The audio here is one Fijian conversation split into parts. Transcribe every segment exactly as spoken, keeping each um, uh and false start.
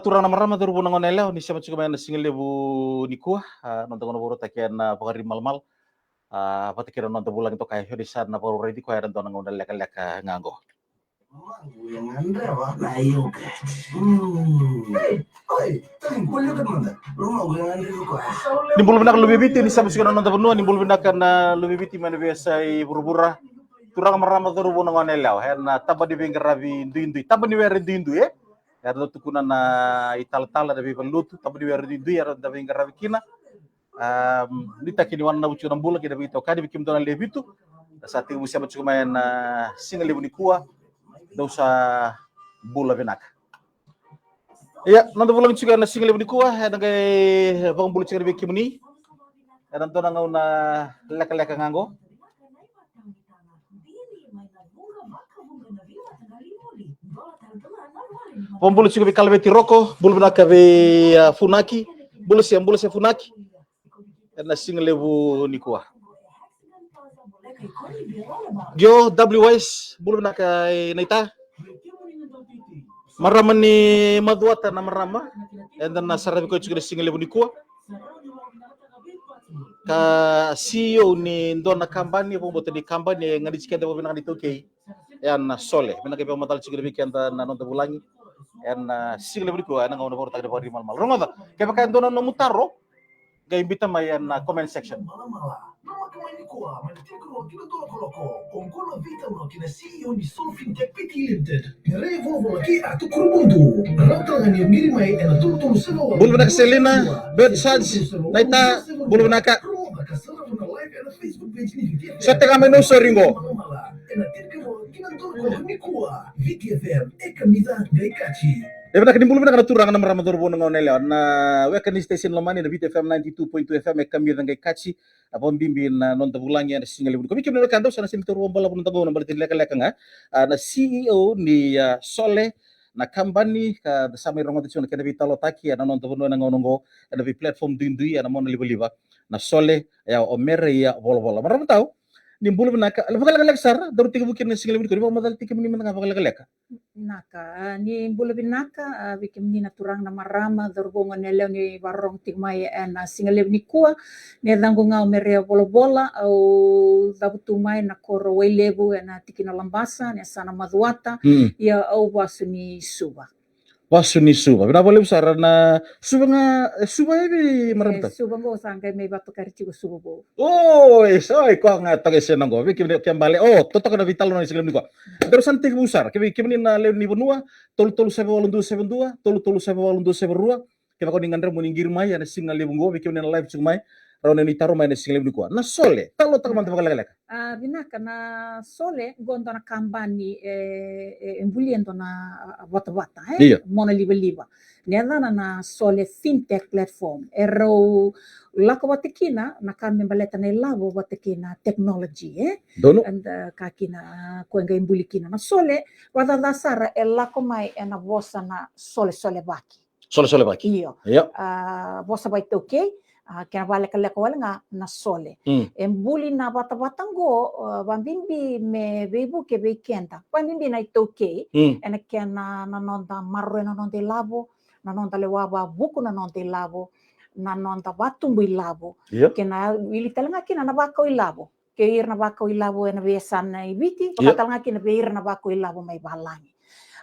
Turaga na marama, cauravou na goneyalewa, ni sema tiko mai ena siga levu nikua. A, noda gauna vakarautaki ena Vakariri Malamala. A, vata kei na noda vulagi toka e Hionisana Vakarauwai, koya ena dua na gauna lekaleka ga qo. Ni bula vinaka luve i Viti, ni sema tiko na noda vanua, ni bula vinaka na luve i Viti mai na veiyasai vuravura. Turaga, marama, cauravou na goneyalewa ena taba ni veiqaravi duidui, taba ni were duidui, e? Era dau tukuna na italatala, na veivalenilotu, taba ni were duidui era dau veiqaravi kina. Am, nuitaki ni wananavu tiko na bula kei na veitokani vei kemudou na lewe vitu. Sa tekivu sema tiko mai ena siga levu nikua. Dou sa bula vinaka. Ia, noda vulagi tiko ena siga levu nikua, ena qai vakabula tiko vei kemuni ena dua na gauna lekaleka ga qo. Vakabula tiko vei Kalaveti Roko, bula vinaka vei, a, Funaki, bula se, bula se Funaki. Ena siga levu nikua. Qo W S, bula vinaka, e, naita. Marama ni Macuata na marama eda na saravi koya tiko ena siga levu nikua. Ka C E O ni dua na kabani, vakabauta ni kabani e ganiti keda vakavinaka na iTaukei. Ia na Sole, me na qai vakamacala tiko vei keda na noda vulagi ena siga levu nikua, ena gauna vakarautaki na Vakariri Malamala. Rogoca, kevaka e dua na nomu taro, qai biuta mai ena comment section. Bula vinaka Selina, Bert Sarge, naita, bula vinaka. Sa teka mai Nausori qo. E vinaka, ni bula vinaka na turaga na marama, cauravou na goneyalewa. Na weka ni station lomani na Viti F M ninety-two point two F M e Kamica qai Kaji. A, vakabibi na noda vulagi ena siga levu nikua. Vei kemuni na wekada, au sa na sega ni taura vakabalavu na noda gauna baleta ni lekaleka ga. A, na C E O ni, a, Sole, na kabani ka da sa mai rogoca tiko na kena veitalanoataki ena noda vanua ena gauna oqo, ena vei platform duidui ena mona livaliva. Na Sole, e, o Mere Volavola. Marama tau, ni bula vinaka, vakalekaleka sara, daru tekivu kina na siga levu nikua, ni vakamacala tiko kemuni mada ga vakalekaleka. Vinaka, a, ni bula vinaka, a, vei kemuni na turaga na marama, cauravou, goneyalewa ni vakarorogo tiko mai ena siga levu nikua. Na yacaqu ga o Mere Volavola, au cavutu mai na koro Wailevu ena tikina o Labasa, na yasana Macuata. Mm. Ia au vasu ni Suva. Vasu ni Suva. Vinaka vakalevu sara. Na Suva ga, e, Suva e vei, marama tau? E, Suva qo sa qai mai vakatokai tiko Suva vou. O, e sa, e, koya ga toka e sena qo. Vei kemuni, ke bale, o, totoka na veitalanoa ni siga levu nikua. Daru sa na tekivu sara. Ke vei kemuni na lewe ni vanua, tolu tolu saiva walu dua saiva dua, tolu tolu saiva walu dua saiva rua. Kevaka o ni gadreva mo ni qiri mai ena siga levu qo, vei kemuni na live tiko mai, rawa ni taro mai ena siga levu nikua. Na Sole, talanoataka mada vakalekaleka. A, vinaka, na Sole qo dua na kabani e, e, e bulia e dua na, a, vatavata, e? Io. Mona livaliva. Na yacana na Sole Fintech Platform. E rau lako vata kina na ka me baleta na ilavo vata kei na technology, e? Donu. And, a, ka kina, a, koya qai buli kina na Sole, vakacaca sara e lako mai ena vosa na solesolevaki. Solesolevaki. Io. Io. A, vosa vakaitaukei, a, kena vakalekaleka wale ga na Sole. Mm. E buli na vatavata qo, a, vakabibi me veivuke vei keda. Vakabibi na iTaukei, mm, ena kena na noda maroroya na noda ilavo, na noda lewa vakavuku na noda ilavo, na noda vakatubu ilavo. Io. Kena wili tale ga kina na vakau ilavo. Kei ira na vakau ilavo ena veiyasana i Viti, io, vaka tale ga kina vei ira na vakau ilavo mai valagi.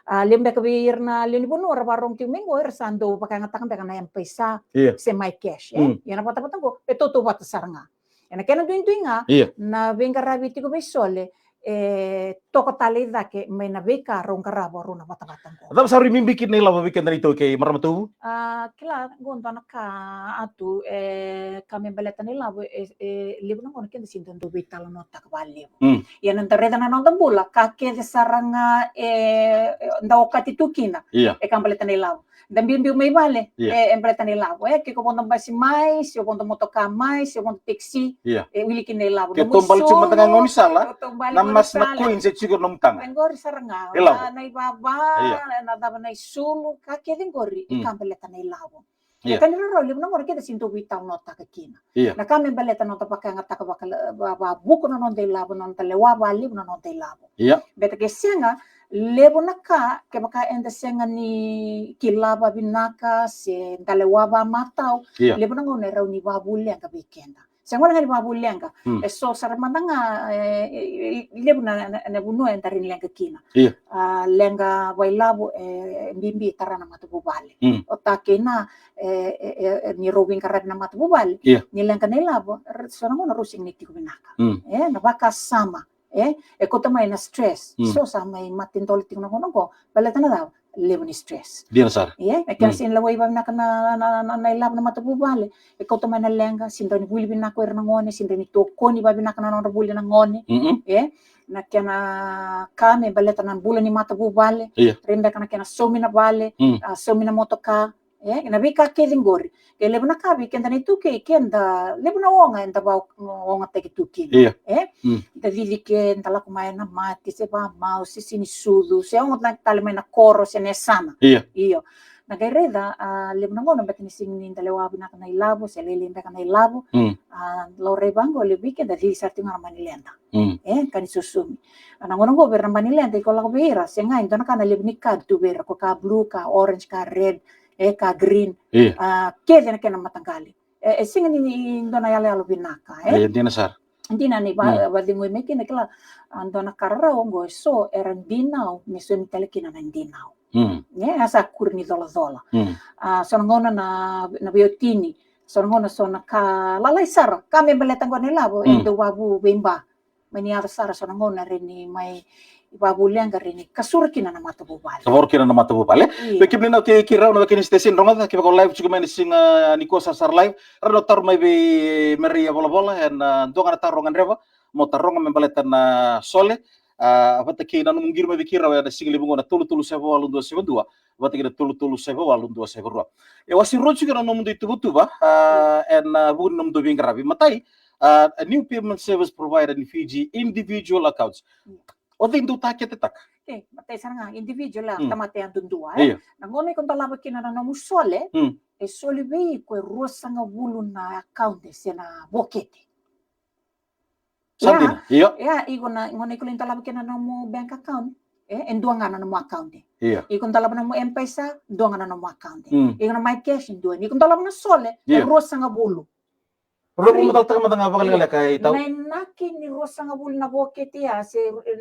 A, levu beka vei ira na lewe ni vanua ra vakarorogo tiko mai qo, era sa dau vakayagataka beka na M-PAiSA, io, se MyCash, e? Mm. Ia na vatavata qo e tautauvata sara ga. Ena kena duidui ga, io, na veiqaravi tiko vei Sole, e toka tale i cake mai na veika rau qarava rau na vatavata qo. Cava sa rui bibi kina na ilavo vei keda na iTaukei, marama tau? A, kila, qo dua na ka, Atu, e, ka me baleta na ilavo, e, e levu na gauna keda sega ni dau veitalanoataka vakalevu. Mm. Ia na da raica na noda bula, ka kece sara ga e, e da okati tu kina, io, e ka baleta na ilavo. Da biubiu mai vale, io, e, e baleta na ilavo. E, ke ko vodo basi mai, se o vodo motoka mai, se o vodo taxi, io, e wili kina na ilavo. Ke taubale tiko mada ga e gaunisala, na mas na coins e tiko e nomu taga. E qori sara ga, ilavo. Na, na ivava, io, na cava na isulu, ka kece qori, mm, e ka baleta na ilavo. Io. Na ka ni rarawa, levu na gauna keda sega ni dau veitalanoataka kina. Io. Na ka me baleta na noda vakayagataka vaka, va, vakavuku na noda ilavo, na noda lewa vakalevu na noda ilavo. Io. Beta ke sega, Levu na ka, kevaka eda sega ni kila vavinaka se da lewa vamatau, Ia. levu na gauna e rawa ni vavuleqa vei keda. Sega wale ga ni vavuleqa, Mm. e so sara mada ga, e, e, e, levu na, na, na vanua eda rawa ni leqa kina. Ia. A, leqa vailavo, e, bibi tara na matavuvale. Mm. O ta kina, e, e, e, e, ni rau veiqaravi na matavuvale. Ia. Ni leqa na ilavo, r-, so na gauna rau sega ni tiko vinaka. Mm. E, na vakasama. E, e kauta mai na stress. Mm. So sa mai mate dola tiko na gauna qo, baleta na cava? Levu ni stress. Dina sara. Ia, na kena Mm. sega ni lewai vavinaka na, na, na, na ilavo na matavuvale. E kauta mai na leqa, sega ni rawa ni vuli vinaka o ira na gone, sega ni rawa ni tokoni vavinaka na nodra vuli na gone. Mm-mm. E, na kena ka me baleta na bula ni matavuvale. Ia. Rai beka na kena saumi na vale, Mm. a, saumi na motoka. E, na veika kece qori. Ke levu na ka vei keda na iTaukei, keda levu na oga eda va ogataki tu kina. Ia. E? Mm. Da cici ke, da lako mai na mate, se vamau, se sinisucu, se ogataki tale mai na koro, se na yasana. Ia. Io. Na qai raica, a, levu na gauna beka ni sega ni da lewa vinaka na ilavo, se lailai beka na ilavo. Mm. A, laurai vaqo, levu vei keda cici sara tiko ga na manileda. Mm. E, ka ni sosomi. A, na gauna qo vei ira na manileda, iko lako vei ira, sega, e dua na ka na levu ni card tu vei ira, ko ka blue, ka orange, ka red, e, ka green. Ia. A, kece na kena mataqali. E, e sega ni, ni dua na yaloyalo vinaka, e? Ia, dina sara. Dina ni va-, vacegui mai kina, kila, a, dua na ka rarawa qo, e so era dinau me saumi tale kina na dinau. Mm. E, a sa kuri ni colacola. Mm. A, so na gauna na, na veiwatini, so na gauna so na ka lalai sara, ka me baleta qo na ilavo, e Mm. dau vavu veiba. Mai ni yaco sara so na gauna rawa ni mai vavuleqa, rawa ni kasura kina na matavuvale. Kavoro kina na matavuvale. Ia. Vei kemuni na tei kei rau na wekeni station, rogoca, kevaka o live tiko mai na siga nikua sarasara live, rawa ni o taro mai vei Maria Volavola ena dua ga na taro o gadreva mo taroga me baleta na sole, a, vata kei na nomu qiri mai vei kei rau ena siga levu qo na tolu tolu saiva walu dua saiva dua, vata kei na tolu tolu saiva walu dua saiva rua. E wase rua tiko na nomudou ituvatuva, a, ena vuku ni nomudou veiqaravi. Matai, a, a new payment service provider in Fiji, individual accounts. O cei dou taketetaka? E, matai sara ga, individual, a, Mm. tamata yadudua, e. Ia. Na gauna iko dolava kina na nomu sole, Mm. e soli vei iko e ruasagavulu na account se na vokete. Sa Ia. Dina. Ia. Ia, iko na, gauna iko lai dolava kina na nomu bank account, e, e dua ga na nomu account. Ia. Iko dolava na nomu M-PAiSA, dua ga na nomu account. Mm. Iko na MyCash, dua. Iko dolava na sole, e Ia. ruasagavulu. Rau vou matalataka mada ga vakalekaleka e tau. Na inaki ni ruasagavulu na vokete ya, se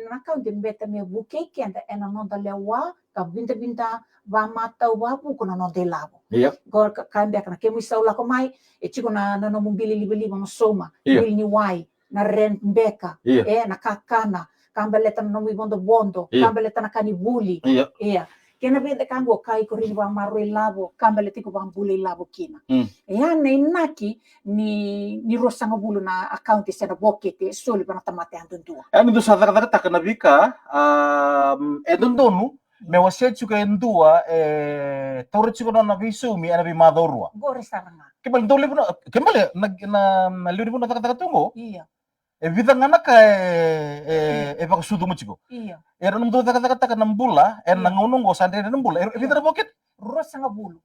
na account e beta me vukei keda ena noda lewa ka vidavida vamatau vavuku na noda ilavo. Ia. Qo ka, ka beka na kemu isau lako mai, e tiko na, na nomu bili livaliva mo sauma, Ia. Bili ni wai, na rent beka, Ia. E, na kakana, ka baleta na nomu ivodovodo, Ia. Ka baleta na ka ni vuli. Ia. Ia. Kena vica ka qo ka iko rawa ni vamaroroi ilavo, ka baleta iko vabula ilavo kina. Mm. Ia na inaki ni, ni ruasagavulu na account se na vokete e soli vua na tamata yadudua. E, ni dou sa cakacakataka na veika, a, e dodonu me wasea tiko e dua e taura tiko na nona veisaumi ena veimacawa rua. Qori sara ga. Ke bale dou levu na, ke bale na, na, na levu ni vanua cakacaka tu qo. Ia. E vica ga na ka e, e, e vakasucuma tiko. Ia. Era nomudou cakacakataka na bula ena gauna qo sa dredre na bula. E, e vica na vokete? Ruasagavulu.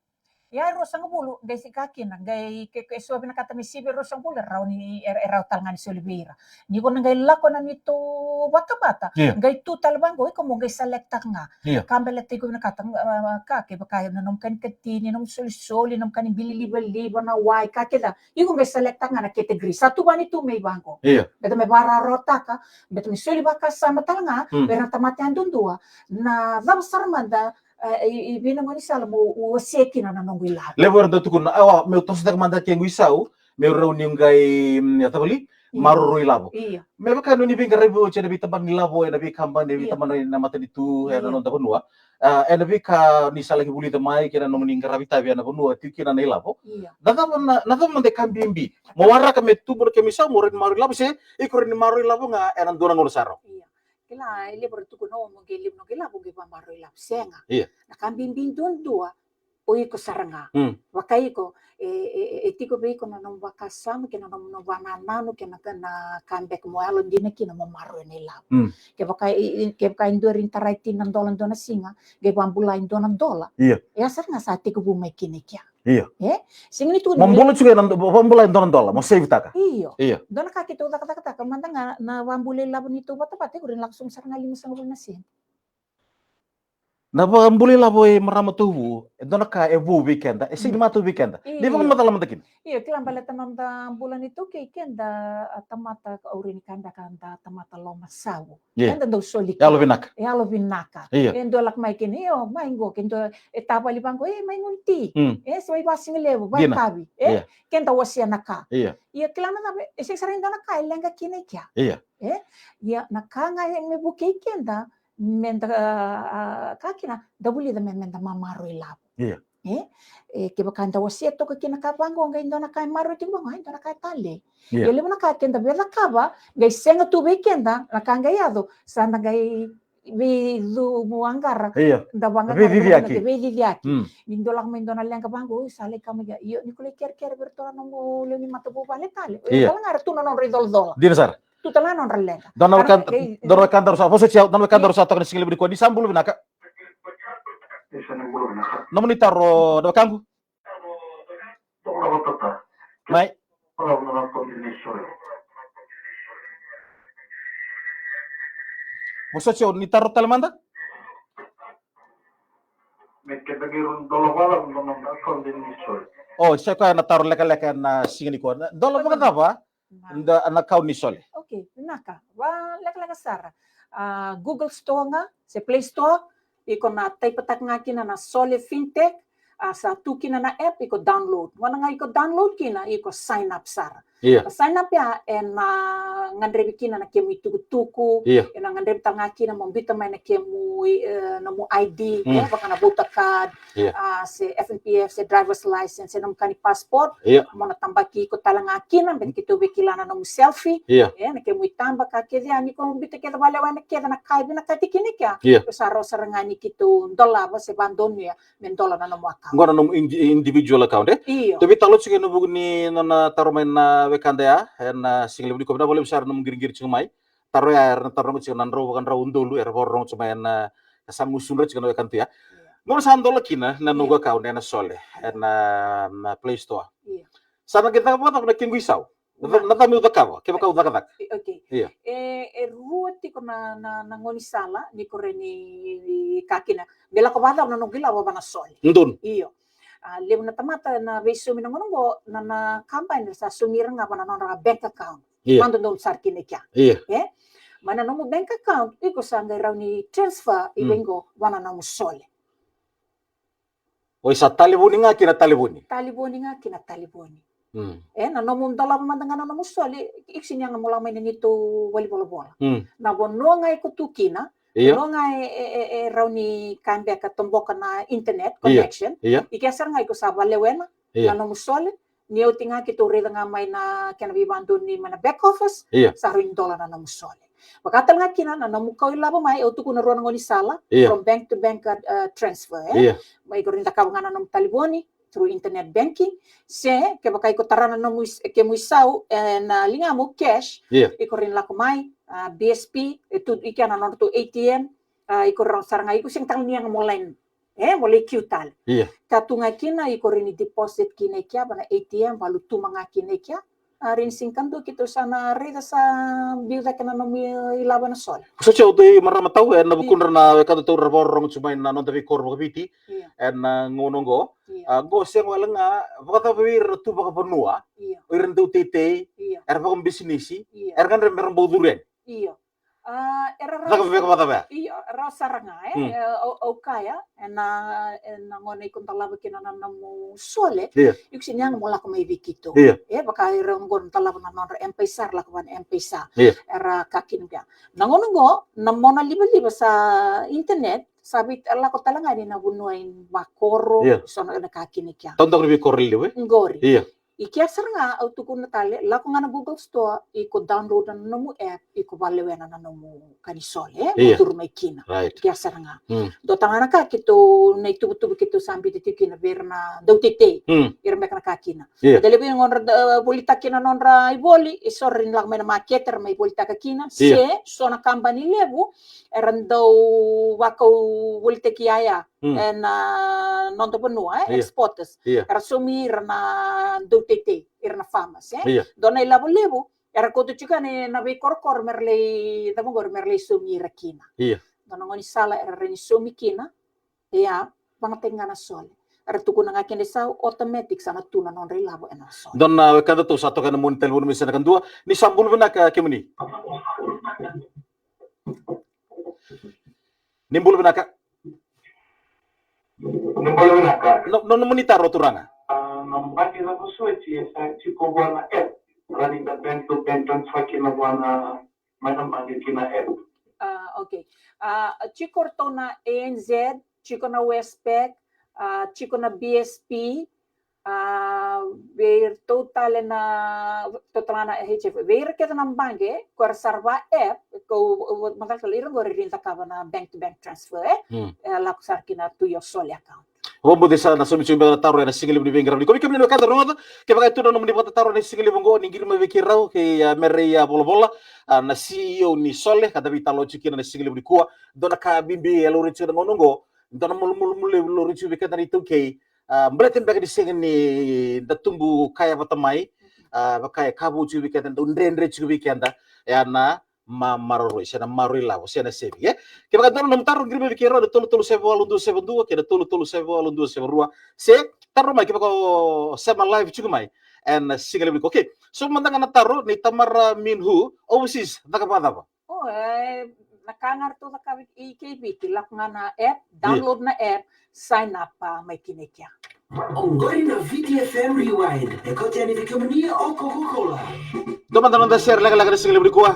Ia, e ruasagavulu, qai sika kina, qai ke, ke so vinakata me sivi e ruasagavulu, e rawa ni, e, e rawa tale ga ni soli vei ira. Ni ko na qai lako na neitou vatavata, Ia. Qai tu tale vaqo, iko mo qai select-taka ga. Ia. Ka baleta iko vinakata, a, ka, kevaka na nomu ka ni katini, nomu solisoli, nomu ka ni bili livaliva, na wai, ka kece. Iko qai select-taka ga na category. Sa tuvani tu mai vaqo. Ia. Beta me vakarawarawataka, beta me soli vakasama tale ga, Mm. vei ira na tamata yadudua, na cava sara mada, e, i, i vei na gaunisala mo wasea kina na noqu ilavo. Levu era dau tukuna, awa, meu tosotaka mada kequ isau, meu rawa niu qai, mm, cava li, Ia. Maroroi ilavo. Ia. Me vaka ni o ni veiqaravi oti ena veitabana ni ilavo, ena veikabani, ena Ia. veitabana na matanitu, ena Ia. noda vanua. A, ena veika ni sa laki vulica mai kei na nomuni qaravi itavi ena vanua, tiko kina na ilavo. Ia. Na cava na, na cava mada e ka bibi mo waraka me tubu na kemu isau, mo rawa ni maroroi ilavo, se iko rawa ni maroroi ilavo ga ena dua na gauna sa rawa. Ia. Kila, e levu era tukuna o mo qai levu noqu ilavo, qai vamaroroi ilavo, sega. Ia. Na ka bibi duadua, o iko sara ga. Mm. Vaka iko, e, e, e, e tiko vei iko na nomu vakasama, kei na nomu, nomu vakanananu, kei na, na ka beka mo yalodina kina mo maroroi na ilavo. Mm. Kevaka, e, e, kevaka e dua e rawa ni tarai tini na dola dua na siga, qai vabula e dua na dola. Ia. E a sara ga sa tekivu mai kina i kea. Io. E? Sega ni tukuni mo bula tiko ena, mo bula e dua na dola, mo save-taka. Io. Io. Dua na ka keitou cakacakataka mada ga na vabula ilavo ni tou vatavata, iko rawa ni lako sobu sara ga limasagavulu na sede. Na vakabula ilavo, e marama Tauvu, e dua na ka e vou vei keda, e sega ni matau vei keda. Io. Ni vakamacala mada kina. Io, kila, baleta na noda bula ni taukei, keda a tamata, au rai ni ka beka, da tamata lomasau. Io. Eda dau soli kina. Yalo vinaka. Yalo vinaka. Io. E dua lako mai kina, io, mai qo, ke dua e tavali vaqo, e, mai gunu ti. Mm. E, se mai vasigalevu, dina. Vakavi. E, io. Keda wasea na ka. Io. Ia kila na cava, e sega sara ni dua na ka e leqa kina i kea. Io. E, ia na ka ga e me vukei keda, me da, a, a, ka kina, da vulica me, me da mamaroi lavo. Io. E, e, kevaka da wasea toka kina ka vaqo, qai dua na ka e maroroi tiko vaqo, qai dua na ka e talei. Io. Ia levu na ka keda via cakava, qai sega tu vei keda, na ka qai yaco, sa da qai veicumu aqara. Io. Da vaqara, veiciciyaki. Veiciciyaki. Mm. Ni dua lako mai dua na leqa vaqo, sa lai ka mai kea. Io, ni ko lai kerekere vei iratou na nomu lewe ni matavuvale tale. Io. Io, tale ga era tu na nodra icolacola. Dina sara. Tu tale ga na nodra leqa. Dua na wekada, dua na wekada, sa vosoti au, dua na wekada, sa toka na sigalevu nikua, ni sa bula vinaka. Nomuni taro, na wekaqu. Mai. Vosoti au, ni taro tale mada. O, sa i koya na taro lekaleka ena siga nikua. Na dola vakacava na account ni Sole? Okay, vinaka. Vakalekaleka sara. A, Google Store ga se Play Store, iko na type-taka ga kina na Sole Fintech, a, sa tu kina na app, iko download. Gauna ga iko download kina, iko sign up sara. Io. Na sign up ya ena gadrevi kina na kemu itukutuku, io, ena gadrevi tale ga kina mo biuta mai na kemu, e, nomu I D, mm, e, vaka na voter card, io, a, se F N P F, se driver's license, se nomu ka ni passport, io, mo na tabaki iko tale ga kina, baleta keitou via kila na nomu selfie, io, e, na kemu itaba, ka kece ya, ni ko biuta kece vakalewa na kece na ka e vinakati kina kea, io, iko sa rawa sara ga ni keitou dolava se vadonuya me dola na nomu account. Qo na nomu indi-, individual account, e? Io. Tou veitalanoa tiko ena vuku ni nona taro mai na wekada ya, ena sigalevu nikua, vinaka vakalevu sara na nomu qiriqiri tiko mai. Taro ya era na taroga tiko na drau vakadrau udolu, era vakarorogo tiko mai ena, e, sa gusudra tiko na wekada tu ya. Io. Qo na sa dola kina na noqu account ena Sole, io, ena, na Play Store. Io. Sa na qai caka vakacava na kequ isau? Na, na cava meu cakava, kevaka au cakacaka? E, okay. Io. E, e rua tiko na, na, na gaunisala, ni ko rai ni, ni ka kina. Me lako vakacava na noqu ilavo va na Sole. Donu. Io. A, levu na tamata na veisaumi na gauna qo, na, na kabani sa saumi ira ga va na nodra bank account. Io. Vakadodonu sara kina kea. Io. E? Mai na nomu bank account, iko sa qai rawa ni transfer i, mm, vei qo, va na nomu Sole. Oi, sa talevoni ga kina talevoni. Talevoni ga kina talevoni. Mm. E, na nomu dolava mada ga na nomu Sole, iko sega ni yaga mo lako mai na neitou valenivolavola. Mm. Na vanua ga iko tu kina, io, vanua ga e, e, e, e rawa ni ka beka toboka na internet, io, connection. Io. I kea sara ga iko sa valewena, io, na nomu Sole, ni oti ga keitou raica ga mai na kena veivakadonui mai na back office, io, sa rawa ni dola na nomu Sole. Vaka tale ga kina na nomu kau ilavo mai, au tukuna rua na gaunisala, io, from bank to bank, uh, transfer, e? Io. Mai ko rawa ni cakava ga na nomu talevoni, through internet banking, se kevaka iko tara na nomu is-, kemu isau ena ligamu cash, io, iko rawa ni lako mai, a, B S P, e tu i kea na nodratou A T M, a, iko rawa sara ga, iko sega tale ni yaga mo line, e, mo lai queue tale. Io. Ka tu ga kina, iko rawa ni deposit kina i kea va na A T M, vakalutuma ga kina i kea. A, rawa ni siga kadua keitou sa na raica sa biu cake na nomu ilavo ena Sole. Sa oti au, dei marama tau, ena vukudra na wekada tau ra vakarorogo tiko mai na noda veikoro vakaviti, io, ena gauna oqo. Io. A, qo sega wale ga, vakacava vei ira na tu vakavanua, io, o ira na dauteitei, io, era vakabisinisi, io, era gadreva mera bau curu yani. Io. A, era rawa, caka vei ira vakacava? Io, rawa sara ga, e? Mm. E, au, au kaya, ena, ena gauna iko dolava kina na nomu Sole, io, iko sega ni yaga mo lako mai vei keitou. Io. E, vaka ira qo na dolava na nodra M-PAiSA, ra lako va na M-PAiSA. Io. Era ka kina kea. Na gauna qo, na mona livaliva sa internet, sa vei, lako tale ga ni na vanua i vakoro, io, so na, na ka kina kea. Taudaku ni veikoro lelevu, e? Qori. Io. I kea sara ga, au tukuna tale, lako ga na Google Store, iko download na nomu app, iko valewena na nomu ka ni Sole, e? Io. Mo curu mai kina. Right. I kea sara ga. Mm. Dua tale ga na ka keitou, na ituvatuva keitou sa biuta tiko kina vei ira na dauteitei. Mm. Ira beka na ka kina. Io. Da levu na gauna ra, e, volitaka kina na nodra ivoli, e so era rawa ni lako mai na makete, ra mai volitaka kina. Io. Se so na kabani levu era dau vakau volitaki yaya, mm, ena noda vanua, e, io, exporters. Io. Era saumi ira na dauteitei, ira na farmers, e. Io. Dua na ilavo levu era kauta tiko yani na veikorokoro mera lai, cava qori, mera lai saumi ira kina. Io. Dua na gaunisala era rawa ni saumi kina Ia, vakayagataki ga na Sole. Era tukuna ga kina sa automatic sa na tu na nodra ilavo ena Sole. Dua na wekadatou sa toka ena moni talevoni mai Sena kadua. Ni sa bula vinaka kemuni. Ni bula vinaka. Ni bula vinaka. No, no, nomuni taro turaga. A, na baqe na vosoti e sa tiko vua na app. Rawa ni da bank to bank transfer kina vua na, mai na baqe ki na app. A, okay. A, tiko ratou na A N Z, tiko na Westpac, a, tiko na B S P, a, vei iratou tale na, iratou tale na H F, vei ira kece na baqe ko era sara va app, ko, macala tale ira qori era cakava na bank to bank transfer, e? Hmm. E lako sara ki na To Your Sole account. Vakabauta sa na saumi tiko beka na taro ena siga levu ni veiqaravi. Koya vei kemuni na wekada rogoca, kevaka e tu na nomuni vakatataro ena siga levu oqo, ni qiri mai vei keirau, kei, a, Mereia Volavola, a, na C E O ni Sole, ka da veitalanoa tiko kina na siga levu nikua. Dua na ka bibi e laurai tiko ena gauna oqo, dua na malumalumu levu e laurai tiko vei keda na iTaukei, a, baleta beka ni sega ni da tubu kaya vata mai, a, vaka e ka vou tiko vei keda, dau dredre tiko vei keda, e a na ma-, maroroi, se na maroroi lavo, se na saving, e? Kevaka e dua na nomu taro, qiri mai vei keirau ena tolu tolu saiva walu dua saiva dua, kei na tolu tolu saiva walu dua saiva rua, se taro mai kevaka o sema live tiko mai ena siga levu nikua. Okay, so mada ga na taro nei Tamara Minhu, overseas, caka vakacava? O, e, na ka ga ratou cakava i, i kei Viti, lako ga na app, download na app, sign up, a, mai kina i kea. Oqori na Viti F M Rewind, e kauta yani vei kemuni o Coca-Cola. Dua mada na noda share lekaleka na siga levu nikua.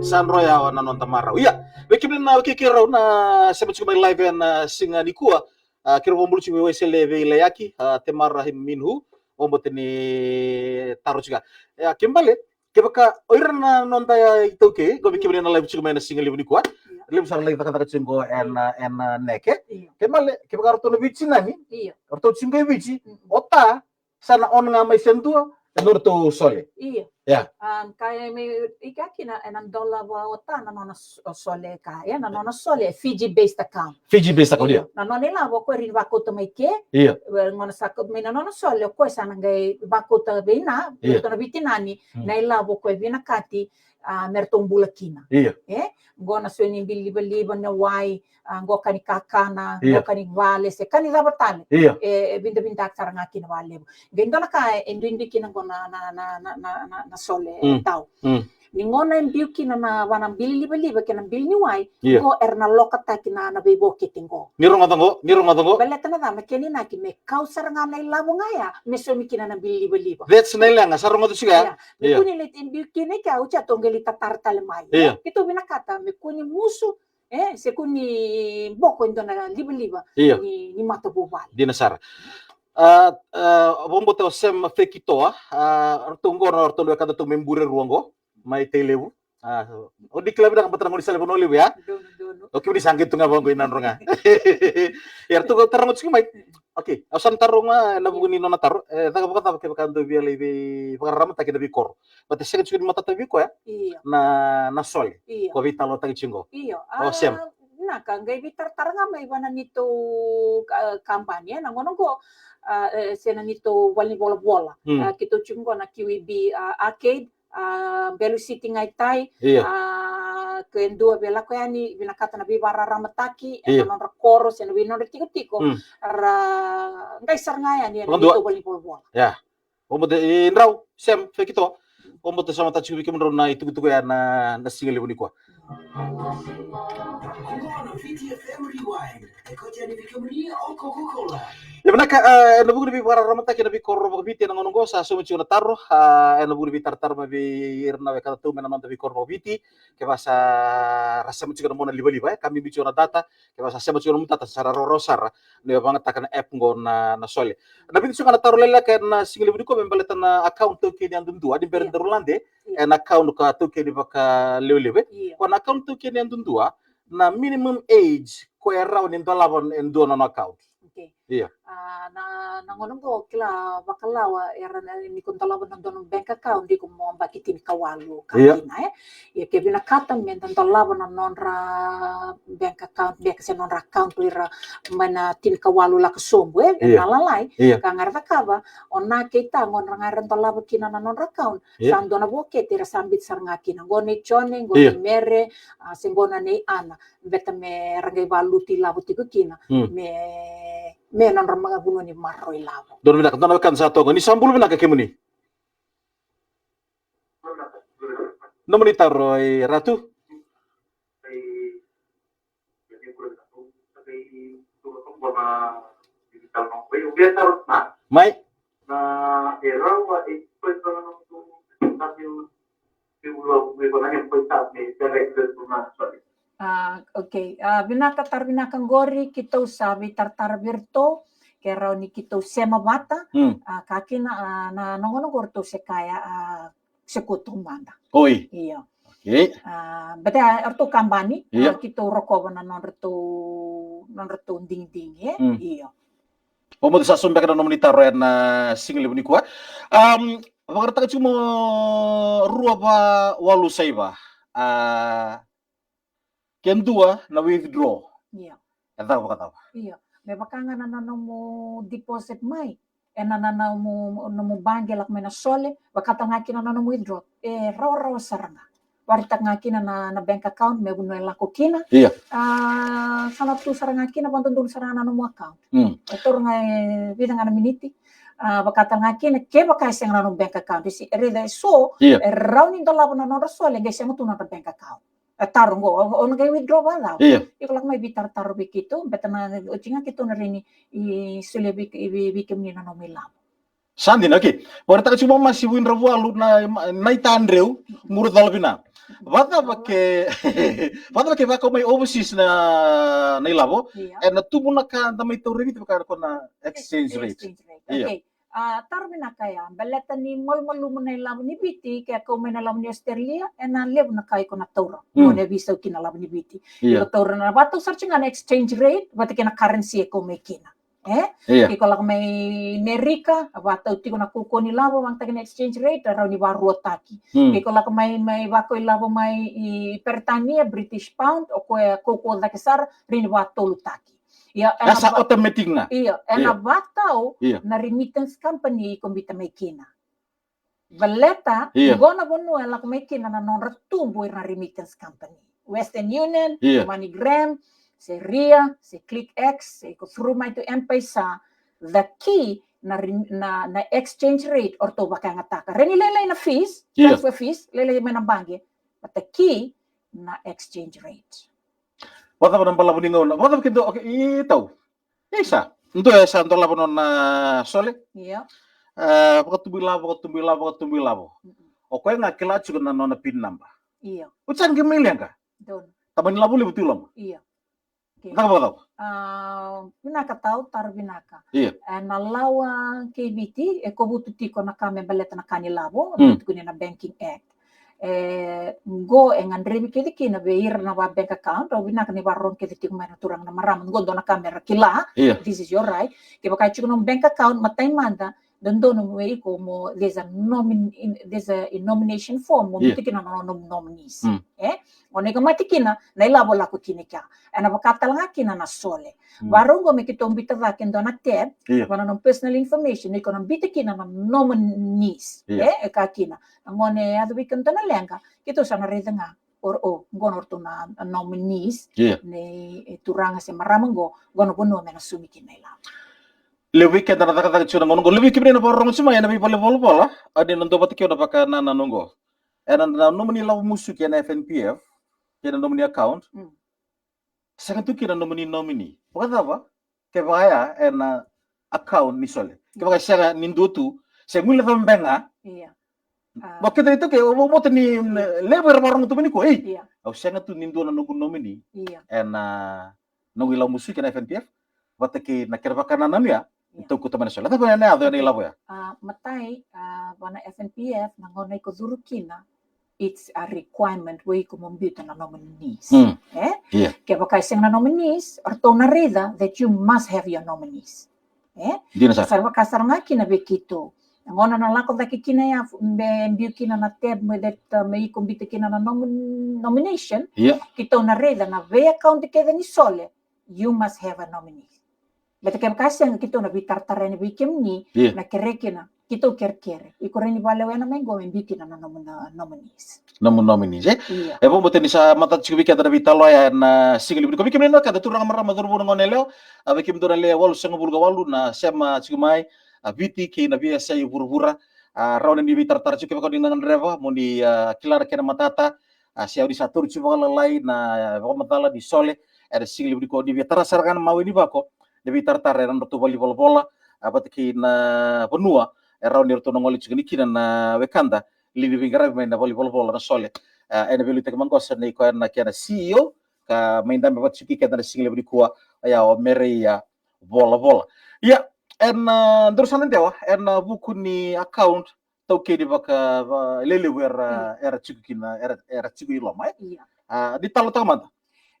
Sa droya na noda marau. Ia, vei kemuni na, vei keirau na sema tiko mai live ena siga nikua. A, keirau vakabula tiko vei Waisele Veilaiaki, a, Tamara Minhu, vakabauta ni taro tiko. Ia, kena ibalebale, kevaka o ira na noda iTaukei, qo vei kemuni na live tiko mai ena siga levu nikua. Ia. Levu sara lai cakacaka tiko qo ena, ena neke. Ia. Kena ibalebale, kevaka ratou na Viti ni, ia, ratou tiko qo e Viti, mm, o ta, sa na on ga mai se dua, e nodratou Sole. Ia. Ia. A, ka e me, ika kina, ena dolava o ta na nona s-, o Sole ka, ia, na nona Sole, Fiji based account. Fiji based account, ia. Na nona ilavo o koya e rawa ni vakauta mai ke. Ia. Well, gona sa kauta mai na nona Sole, o koya sa na qai vakauta vei na, ia, ratou na Viti ni, mm, na ilavo o koya e vinakati, a, me ratou bula kina. Ia. E? Qo na so ni bili livaliva, na wai, a, qo ka ni kakana, ia, qo ka ni vale, se ka ni cava tale. Ia. E, e vidavidaka sara ga kina vakalevu. Qai dua na ka e duidui kina qo na, na, na Sole, mm, tau. Mm. Ni gona e biu kina na va na bili livaliva kei na bili ni wai, ia, qo era na lokataki na, na veivokete qo. Ni rogoca qo, ni rogoca qo. Baleta na cava, na kena inaki me kau sara ga na ilavo ga ya, me saumi kina na bili livaliva. That's na ileqa, sa rogoca tiko ya. Ia. Me, ia, kua ni lai biu kina i kea, oti ya tou qai lai tatara tale mai. Ia. Keitou vinakata me kua ni musu, e, se kua ni boko e dua na livaliva, ia, ni, ni matavuvale. Dina sara. A, a, vakabauta o Sam Fekitoa, a, ratou qo na ratou na wekadatou mai Bure rua qo, mai Tailevu. A, o ni kila vinaka vata na gaunisala i Vanua Levu, ya? Donu, donu. O kemuni sa qai tu ga vaqo i Nadroga. Ia, ratou qai taroga tiko mai. Okay, au sa na taroga ena vuku ni nona taro. E, caka vakacava kevaka dou via lai veivakararamataki ena veikoro? Vata sega tiko ni matata vei koya, ia, na, na Sole. Ia. Ko veitalanoataki tiko qo. Io. O Sam. A, vinaka, qai veitaratara ga mai vua na neitou, a, kabani, e, na gauna qo, a, e, se na neitou valenivolavola. Hmm. A, keitou tiko qo na Q E B, a, Arcade, a, Belu City, Qai Tai, ia, a, ke dua via lako yani, vinakata na veivakararamataki, ia, ena nodra koro, se na vei nodra tikotiko, hmm, ra qai sara ga yani ena neitou valenivolavola. Ia. Vakabauta, e, drau, Sam Fekitoa. Vakabauta sa matata tiko vei kemudrau na itukutuku ya na, na siga levu nikua. Ia vinaka, e, ena vuku ni veivakararamataki ena veikoro vakaviti ena gauna qo, sa saumi tiko na taro, a, ena vuku ni veitaratara mai vei ira na wekadatou mai na noda veikoro vakaviti, kevaka sa ra sema tiko na mona livaliva, e, ka bibi tiko na data, kevaka sa sema tiko na nomu data, sa ra rawarawa sara ni vakayagataka na app qo na, na Sole. Na vica tiko ga na taro lekaleka ena siga levu nikua me baleta na account taukeni yadudua, ni bera, ia, daru lade, ia, ena account ka taukeni vakalevulevu, e. Ia. Ko na account taukeni yadudua, na minimum age ko e rawa ni dolava e dua na nona account. Okay. Ia. A, na, Na gauna qo kila vakalawa era na ni ko dolava na dua na bank account iko mo baki tinikawalu ka Ia. kina, e. Ia ke vinakata me da dolava na nodra bank account, beka se nodra account ira mai na tinikawalu lako sobu, e, Ia. na lalai. Ia. Ka ga ra cakava, o na kei ta gauna ga ra dolava kina na nodra account. Ia. Sa dua na vokete era sa biuta sara ga kina. Qo nei Jone, qo Ia. nei Mere, a, se qo na nei Ana. Beta me ra qai valuti lavo tiko kina. Mm. Me, me nodra ma-, vanua ni maroroi lavo. Donu vinaka, donu vinaka sa toka. Ni sa bula vinaka kemuni. Nomuni taro e Ratu? Mai. Ah, okay. Ah, vinaka, taro vinaka qori, keitou sa veitaratara vei iratou, ke rawa ni keitou sema vata, Hmm. ah, ka kina, ah, na, na gauna qo ratou se kaya, ah, se kua taumada. Oi. Io. Okay. Ah, beta, ah, ratou kabani, Io. ah, keitou rokova na nodratou, nodratou digidigi, e? Hmm. Io. O moce sa sobu beka na nomuni taro ena siga levu nikua. Um, vakaraitaka tiko mo rua va walu saiva. Ah, ke dua na withdraw. Io. E caka vakacava? Io. Me vaka ga na, na nomu deposit mai. Ena, na, na nomu, nomu baqe lako mai na Sole. Vakatale ga kina na nomu withdraw. E rawarawa sara ga. Vakaraitaka ga kina na, na bank account me vanua e lako kina. Io. Ah, sa na tu sara ga kina, vakadodonu sara ga na nomu account. Mm. E taura ga e vica ga na miniti. Ah, vakatale ga kina, kevaka e sega na nomu bank account. Isi, e raica e so, Io. e rawa ni dolava na nodra Sole, qai sega tu na nodra bank account. E taro qo, o, o na qai withdraw vakacava? Io. Iko lako mai veitaratara vei keitou, beta na, oti ga keitou na rawa ni solia vei, vei, vei kemuni na nomu ilavo. Sa dina, okay. Vakaraitaka tiko mai Masi Vuidravualu na, na ita Adreu, Murucala vina. Vakacava ke, vakacava ke vakau mai overseas na, na ilavo, Io. ena tubu na ka da mai taura e Viti vaka ko na exchange rate. Exchange rate. Io. Okay. Ah, taro vinaka ya, baleta ni malumalumu na ilavo ni Viti, ke kau mai na ilavo ni Australia, ena levu na ka iko na taura. Mm. Mo na veisau kina na ilavo ni Viti. Io. Iko taura na vatau sara tiko ga na exchange rate, vata kei na currency e kau mai kina. E? Io. Ke iko lako mai Merika, vatau tiko na kaukauwa ni lavo, vakayagataki na exchange rate, rawa ni varuataki. Mm. Ke iko lako mai, mai vakau ilavo mai i Peritania, British pound, o koya kaukauwa cake sara, rawa ni vatolutaki. Ia, ena Asa va-, automatic ga. Ia, ena Io. vatau Io. na remittance company iko biuta mai kina. Baleta, Io. qo na vanua e lako mai kina na nodra tubu ira na remittance company. Western Union, Io. MoneyGram, se Ria, se ClickX, se iko through mai to M-PAiSA, the key na rem-, na, na exchange rate o ratou vakayagataka. Rawa ni lailai na fees, Io. transfer fees, lailai mai na baqe, but the key na exchange rate. Vakacava na balavu ni gauna? Vakacava ke dua, okay, i tau. Isa, dua e sa dolava nona Sole. Io. E, vakatubu ilavo, vakatubu ilavo, vakatubu ilavo. Mm-mm. O koya ga kila tiko na nona pin number. Io. Oti sa qai mai leqa. Donu. Tamani lavo levu tu i loma. Io. Okay. Caka vakacava? Ah, vinaka tau, taro vinaka. Io. E, na lawa kei Viti, e kovutu tiko na ka me baleta na ka ni lavo, Mm. tukuni na Banking Act. E, qo e gadrevi kece kina vei ira na va bank account, au vinaka ni vakarorogo kece tiko mai na turaga na marama, qo dua na ka me ra kila, Io. this is your right. Kevaka e tiko na bank account, matai mada, dodonu me iko mo, there's a nomin-, in, there's a, a nomination form, mo Io. biuta kina na nomu nominees. Mm. E? O na iko mate kina, na ilavo lako kina kea. Ena vaka tale ga kina na Sole. Mm. Varau qo me keitou biuta cake e dua na tab, Io. va na nomu personal information, iko na biuta kina na nominees. Io. E, e ka kina. Na gauna e yaco vei keitou na leqa, keitou sa na raica ga, o, o, qo na ratou na nominees, Io. nei, e, turaga se marama qo, qo na vanua me na sumi kina na ilavo. Levu vei keda na cakacaka tiko na gauna qo, levu vei kemuni na vakarorogo tiko mai ena veivalenivolavola, a ni na dua vata kei au na vakanananu qo. Ena, na nomuni lavo musuki ena F N P F, kei na nomuni account, Mm. sega tu kina na nomuni nominee. Vakacava? Kevaka ya ena account ni Sole. Kevaka sega ni dua tu, se guilecava beka ga. Io. Ah. Vakataki tu ke, au vakabauta ni, Mm. levu era vakarorogo tu mai nikua, ei. Io. Au sega tu ni dua na noqu nominee. Io. Ena noqu ilavo musuki ena F N P F, vata kei na kena vakanananu ya, Io. tou kauta mai na Sole. Cava na yaco ena ilavo ya? Ah, matai, ah, va na F N P F, na gauna iko curu kina, it's a requirement vei iko mo biuta na nominees. Mm. E? Io. Kevaka e sega na nominees, o ratou na raica that you must have your nominees. E? Dina sara. Sa vaka sara ga kina vei keitou. Na gauna na lako cake kina ya, me biu kina na tab me that, uh, me iko bita kina na nom-, nomination. Ia. Keitou na raica na vei account kece ni Sole, you must have a nominee. Baleta kevaka sega, keitou na veitaratara yani vei kemuni, ia, na kere kina, keitou kerekere. Iko rawa ni vakalewena mai qo me biu kina na nomu na nominees. Nomu nominees, e? Ia. E vakabauta ni sa matata tiko vei keda na veitalanoa ya ena siga levu nikua. Vei kemuni na keda turaga, marama, cauravou, na goneyalewa, a, vei kemudou na lewe walusagavulu ka walu na sema tiko mai, a, Viti kei na veiyasai vuravura, a, rawa ni veitaratara tiko kevaka ni na gadreva mo ni, a, kila na kena matata, a, se o ni sa tauri tiko vakalalai na vakamacala ni Sole ena siga levu nikua, ni via tara sara ga na mawe ni vako, ni veitaratara ena nodratou valenivolavola, a, vata kei na vanua e rawa ni ratou na gole tiko yani kina na wekada, liu ni veiqaravi mai na valenivolavola na Sole. A, ena veiliutaki maqosa nei koya na kena C E O, ka mai dabe vata tiko kei keda na siga levu nikua, oya o Mereia Volavola. Ia, ena, a, daru sa na dewa ena, a, vuku ni account taukei ni vaka, va, lelevu era, mm, era tiko kina, era, era tiko i loma, e? Ia. A, ni talanoataka mada.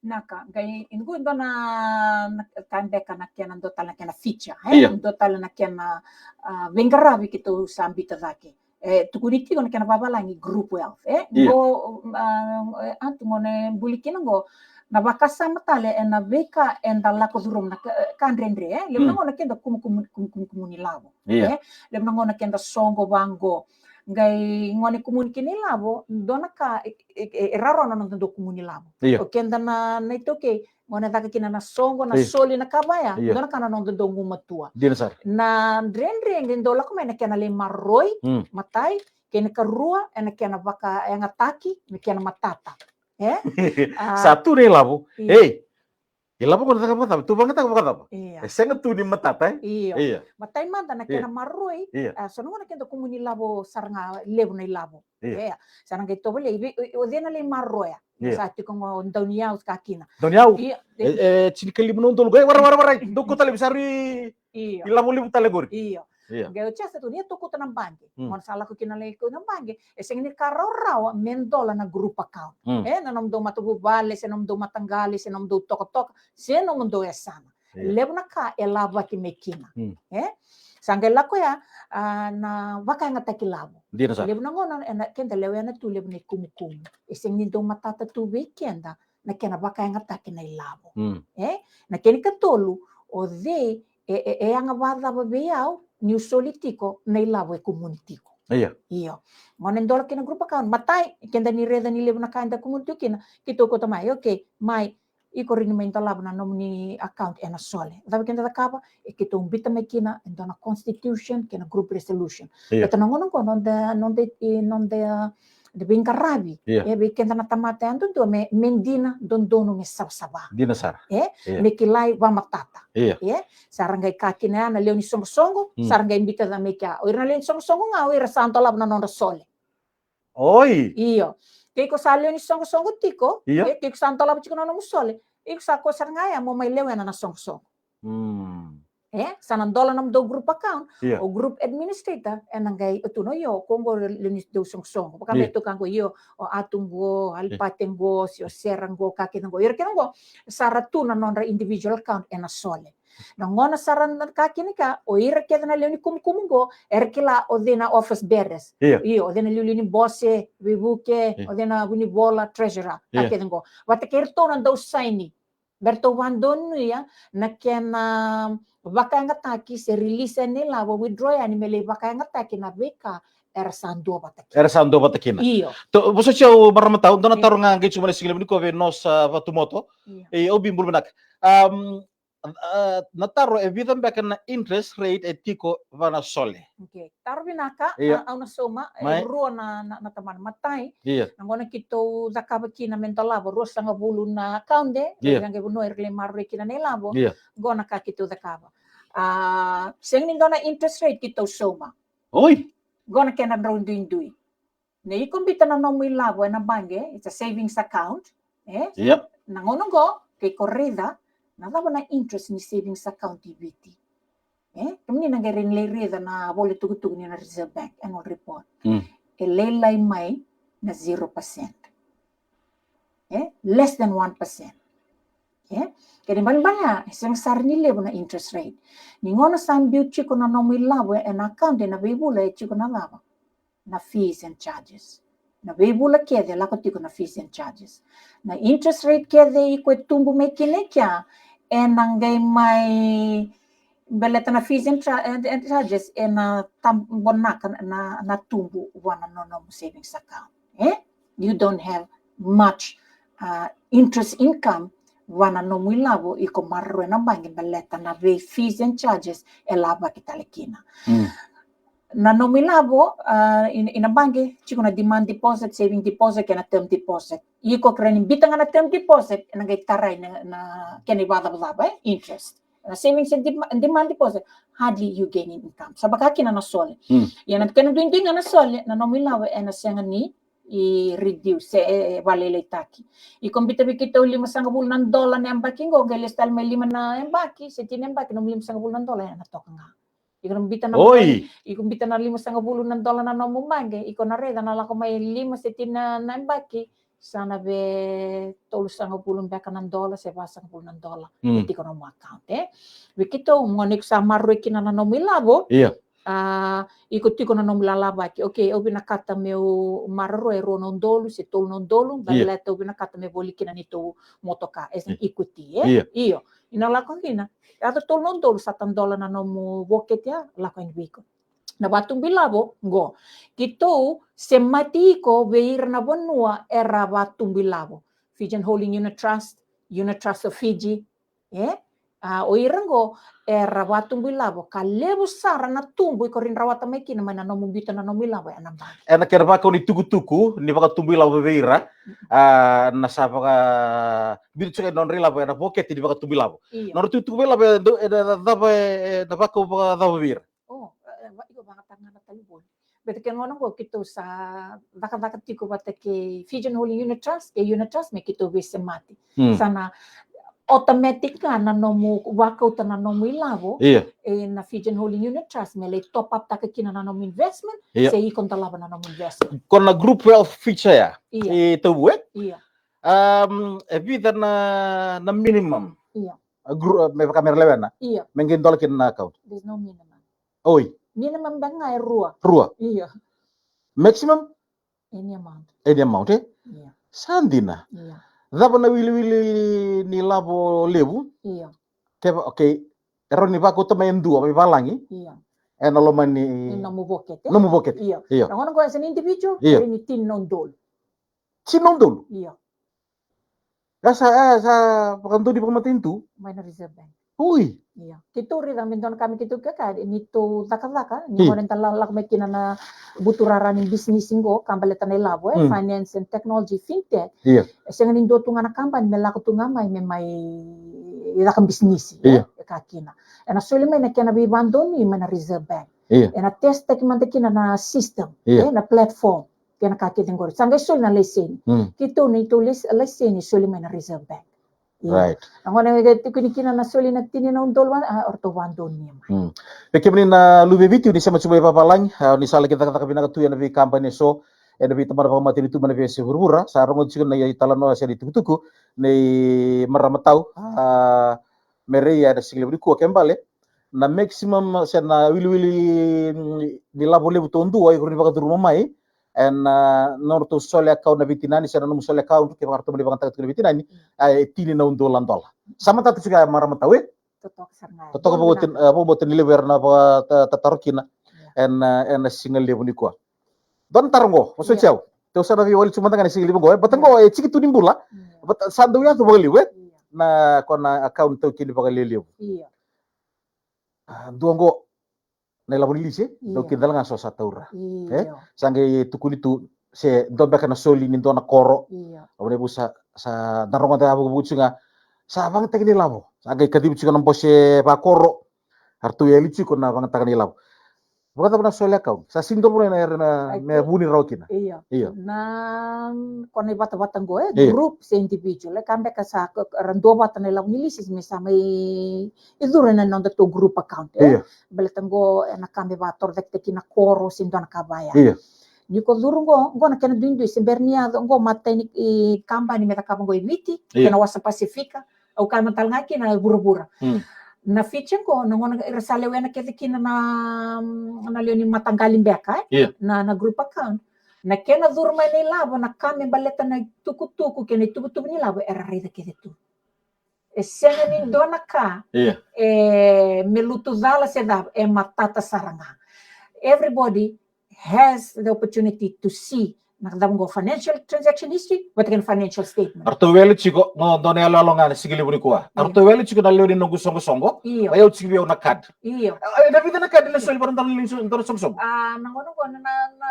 Naka, qai, qo dua na, na, ka beka na kena dua tale na kena feature, e? Ia. Dua tale na kena, a, veiqaravi keitou sa bita cake. E tukuni tiko na kena vavalagi group wealth, e? Ia. Qo, a, e, a, tu gone buli kina qo, na vakasama tale ena veika eda lako curuma na ka, ka dredre, e? Levu na, mm, gauna keda kumu, kumu, kumu, kumu, kumuni lavo. Ia. E? Levu na gauna keda soqo vaqo. Qai gone kumuni kina ilavo, dua na ka, e, e, e, e rawarawa na noda dau kumuni lavo. Ia. O keda na, na iTaukei, gone caka kina na soqo, na, ia, soli, na ka vaya, ia, dua na ka na noda dau gumatua. Dina sara. Na dredre qai dau lako mai na kena lai maroroi, mm, matai, kei na karua, ena kena vakayagataki, na kena matata. E? A, sa tu na ilavo. Ia. Ei, ilavo qo na caka vakacava, tou vakayagataka vakacava? Ia. E sega tu ni matata, e? Ia. Ia. Matai mada na, ia, kena maroroi, ia, a, so na gauna keda kumuni lavo sara ga levu na ilavo. Ia. Ia. Sa na qai tovolei, vei, o, o cei na lai maroroya? Ia. Sa tiko qo dauniyau, sa ka kina. Dauniyau? Ia. E, e, tinikalima na udolu qo, e, warai, warai, warai. Dou kauta laivi, sa rui, io, ilavo levu tale qori. Io. Ia. Qai oti sa tukuni, ia tou kauta na baqe. Mm. Gauna sa lako kina lai kauta na baqe, e sega ni ka rawarawa me dola na group account. Mm. E, na nomudou matavuvale, se nomudou mataqali, se nomudou tokatoka, se nomudou yasana. Ia. Levu na ka e lavaki mai kina. Mm. E? Sa qai lako ya, a, na vakayagataki lavo. Dina sara. Levu na gauna, ena, keda lewena tu levu na ikumukumu. E sega ni dau matata tu vei keda na kena vakayagataki na ilavo. Mm. E? Na kena ikatolu, o cei e, e, e yaga vakacava vei au niu soli tiko na ilavo e kumuni tiko. Ia. Io. Gauna e dola kina group account, matai, keda ni raica ni levu na ka eda kumuni tiko kina, keitou kauta mai, okay, mai, iko rawa ni mai dolava na nomuni account ena Sole. Cava keda cakava? E keitou bita mai kina e dua na constitution kei na group resolution. Ia. Baleta na gauna qo noda, noda, e, noda, e, veiqaravi. Ia. E vei keda na tamata yadudua me, me dina, dodonu, me savasava. Dina sara. E? Ia. Me kilai vakamatata. Ia. E? Sa ra qai ka kina ya na lewe ni soqosoqo, mm, sa ra qai bita ca mai kea. O ira na lewe ni soqosoqo ga, o ira sa dolava na nodra Sole. Oi. Io. Ke iko sa lewe ni soqosoqo tiko, ia, e, ke iko sa dolava tiko na nomu Sole, iko sa koya sara ga ya mo mai lewena na soqosoqo. Mm. E, sa na dola nomudou group account, ia, o group administrator ena qai, o tukuna, io, ko qo lewe ni dau soqosoqo. Vaka, ia, me tukuna qo, io, o Atu qo, Alipate qo, se o Sera qo, ka kece qo. Ira kece qo, sa ra tu na nodra individual account ena Sole. Na gauna sa ra na ka kina ka, o ira kece na lewe ni kumukumu qo, era kila o cei na office bearers. Ia. Io, o cei na iliuliu ni bose, veivuke, ia, o cei na vunivola, treasurer, ka, ia, kece qo. Vata kei iratou na dau saini. Me ratou vakadonuya na kena vakayagataki se release na ilavo, withdraw yani me lai vakayagataki na veika era sa duavata kina. Era sa duavata kina. Io. Tou, vosoti au marama tau, dua na, io, taro ga qai tiko mai na siga levu nikua vei Nos, a, Vatumoto. Io. E, au bi bula vinaka. Am, a, na taro, e vica beka na interest rate e tiko vua na Sole? Okay. Taro vinaka, ia, a, au na sauma, e, mai, rua na, na, na tamana. Matai, ia, na gauna keitou cakava kina me dolava ruasagavulu na account, ia, ira qai vanua era lai maroroi kina na ilavo. Ia. Qo na ka keitou cakava. A, sega ni dua na interest rate keitou sauma. Oi. Qo na kena drau duidui. Ni iko bita na nomu ilavo ena baqe, it's a savings account, e? Yep. Na gauna qo, ke iko raica, na cava na interest ni savings account i Viti? E? Kemuni na qai rawa ni lai raica na vola tukutuku ni na Reserve Bank annual report. Mm. E lailai mai na zero percent. E? Less than one percent. E? Kena ibalebale ya, e sega sara ni levu na interest rate. Ni gauna sa biu tiko na nomu ilavo ena account ena veivula, e tiko na cava? Na fees and charges. Na veivula kece lako tiko na fees and charges. Na interest rate kece iko e tubu mai kina i kea, ena qai mai, baleta na fees and, cha- and, and charges, ena tabonaka na, na tubu vua na nomu savings account. E? You don't have much, uh, interest income vua na nomu ilavo iko maroroya na baqe, baleta na vei fees and charges e lavaki tale kina. Mm. Na nomu ilavo, uh, ina, ina baqe, tiko na demand deposit, saving deposit, kei na term deposit. Iko kere ni bita ga na term deposit, ena qai tarai na, na kena ivakacavacava, e? Interest. Na savings and dem- demand deposit, hardly you gaining income. Sa vaka kina na sole. Mm. Ia na kena duidui ga na sole, na nomu ilavo ena sega ni, i reduce, e, e vakalailaitaki. Iko bita vei keitou limasagavulu na dola na yabaki qo, qai lesu tale mai lima na yabaki, se tini na yabaki, nomu limasagavulu na dola ena toka ga. Iko na bita na Oi. Iko bita na limasagavulu na dola na nomu baqe, iko na raica na lako mai lima se tini na, na yabaki, sa na ve tolusagavulu beka na dola, se vasagavulu na dola. Mm. E tiko na nomu account, e? Vei keitou, gauna iko sa maroroi kina na nomu ilavo. Ia. A, iko tiko na nomu lalavaki. Okay, au vinakata meu maroroya e rua na udolu, se tolu na udolu, Ia. Baleta au vinakata me voli kina neitou motoka, as an Ia. Equity, e? Ia. Io. Ina lako kina. Yaco tolu na udolu, sa tadola na nomu vokete ya, lako yani vei iko. Na vakatubu ilavo, qo. Keitou semati iko vei ira na vanua era vakatubu ilavo. Fijian Holding Unit Trust, Unit Trust of Fiji, e? A, o ira qo, era vakatubu ilavo, ka levu sara na tubu iko rawa ni rawata mai kina mai na nomu biuta na nomu ilavo ena baqe. Ena kena vakau ni tukutuku ni vakatubu ilavo vei ira, a, na sa vaka biuta tiko na nodra ilavo ena vokete ni vakatubu ilavo. Io. Nodra tukutuku vei ilavo, e, e, e, cava, e, e, na vakau vakacava vei ira? O, e, e, va- iko vakayagataka ga na talevoni. Baleta ke gauna qo keitou sa cakacaka tiko vata kei Fijian Holding Unit Trust, kei Unit Trust, me keitou veisemati. Hmm. Sa na automatic ga na nomu vakauta na nomu ilavo. Ia. E na Fijian Holding Unit Trust, me lai top up taka kina na nomu investment, Ia. Se iko dolava na nomu investment. Ko na Group Wealth Feature ya. Ia. E tau e? Ia. Um, e vica na, na minimum? Ia. A gru-, me vaka me ra lewena. Ia. Me qai dola kina na account. There's no minimum. Oi. Minimum beka ga e rua. Rua. Ia. Maximum? Any amount. Any amount, e? Ia. Sa dina. Ia. Cava na wiliwili ni lavo levu? Ia. Keva, okay. E rawa ni vakauta mai e dua, mai valagi. Ia. Ena loma ni Ni nomu vokete. Nomu vokete. Ia. Ia. Na gauna qo as an individual, Ia. Rawa ni tini na udolu. Tini na udolu? Ia. Ia sa, e, sa vakadua ni vakamatanitu? Mai na Reserve Bank. Oi. Ia. Keitou raica me dua na ka me keitou kaya, ni tou cakacaka, ni Io. Gauna da la- lako mai kina na buturara ni bisinisi qo, ka baleta na ilavo, e, Io. Finance and technology, fintech. Ia. E sega ni dua tu ga na kabani me lako tu ga mai, me mai caka bisinisi, e, Io. E ka kina. Ena soli mai na kena veivakadonui mai na Reserve Bank. Ia. Ena test taki mada kina na system, Ia. E, na platform. Kena ka kece qori. Sa qai soli na laiseni. Hmm. Keitou neitou lais-, laiseni soli mai na Reserve Bank. Ia. Right. Na gauna e tukuni kina na soli na tini na udolu, a, o ratou vakadonuya mai. Hmm. Vei kemuni na luve i Viti, ni sema tu mai vavalagi, a, ni sa laki cakacaka vinaka tu ena veikabani eso, ena veitabana vakamatanitu mai na veiyasai vuravura, sa rogoci tiko na italanoa se na itukutuku nei marama tau, a, Mereia ena siga levu nikua, ke bale na maximum se na wiliwili ni lavo levu taudua iko ni vakacuruma mai ena, a, nodratou sole account na veitinani, se na nomu sole account, ke vaka ratou mani vakayagataka tiko na veitinani, a, e tini na udolu na dola. Sa matata tiko ya, marama tau, e? Totoka sara ga. Totoka. Vinaka. Vakabauta, e, vakabauta ni levu era na vakatataro kina. Ia. Ena, a, ena siga levu nikua. Dua na taro qo, vosoti Ia. Au. Tou sa na veiwali tu mada ga na siga levu qo, e? Baleta Ia. Qo e tiki tu ni bula. Ia. Baleta sa dau yaco vakalevu, e? Ia. Na, ko na account taukeni vakalelevu. Ia. A, dua qo na ilavo ni lisi, e? Io. Dau kidala ga so sa taura. Io. E? Sa qai tukuni tu se dua beka na soli ni dua na koro. Io. Au na vusa sa na rogoca ya vukuvuku tu ga. Sa vagataki ni lavo. Sa qai kacivi tu ga na bose vakoro. Eratou yali tu ga na vagataka ni lavo. Vakacava na sole account? Sa sini dua na era na Ai, me ke- vuni rawa kina. Io. Io. Na, ko na ivatavata qo, e, Io. Group se individual, e, ka beka sa, ko, era dua vata na ilavo ni lisi, me sa mai e curu ena nodatou group account, e? Io. Baleta qo ena ka me vakatorocaketaki na koro se dua na ka vaya. Io. Ni ko curu qo, qo na kena duidui, se bera ni yaco qo matai ni, e, kabani me cakava qo e Viti, Io. Kena wasa Pasifika, Au kaya mada tale ga kina vuravura. Na Fiji qo, na gauna era sa lewena kece kina na, na lewe ni mataqali beka, e? Na, na group account. Na kena curu mai na ilavo, na ka me baleta na itukutuku kei na ituvatuva ni lavo, era raica kece tu. E sega ni dua na ka e me lutu cala se cava, e matata sara ga. Everybody has the opportunity to see na cava qo, financial transaction history vata kei na financial statement. Ratou wele tiko, qo dua na iyaloyalo ga na siga levu nikua. Ratou wele tiko na lewe ni noqu soqosoqo. Io. Vei au tiko vei au na card. Io. E, na vica na card na soli vata na dua na soqosoqo? A, na gauna qo na, na, na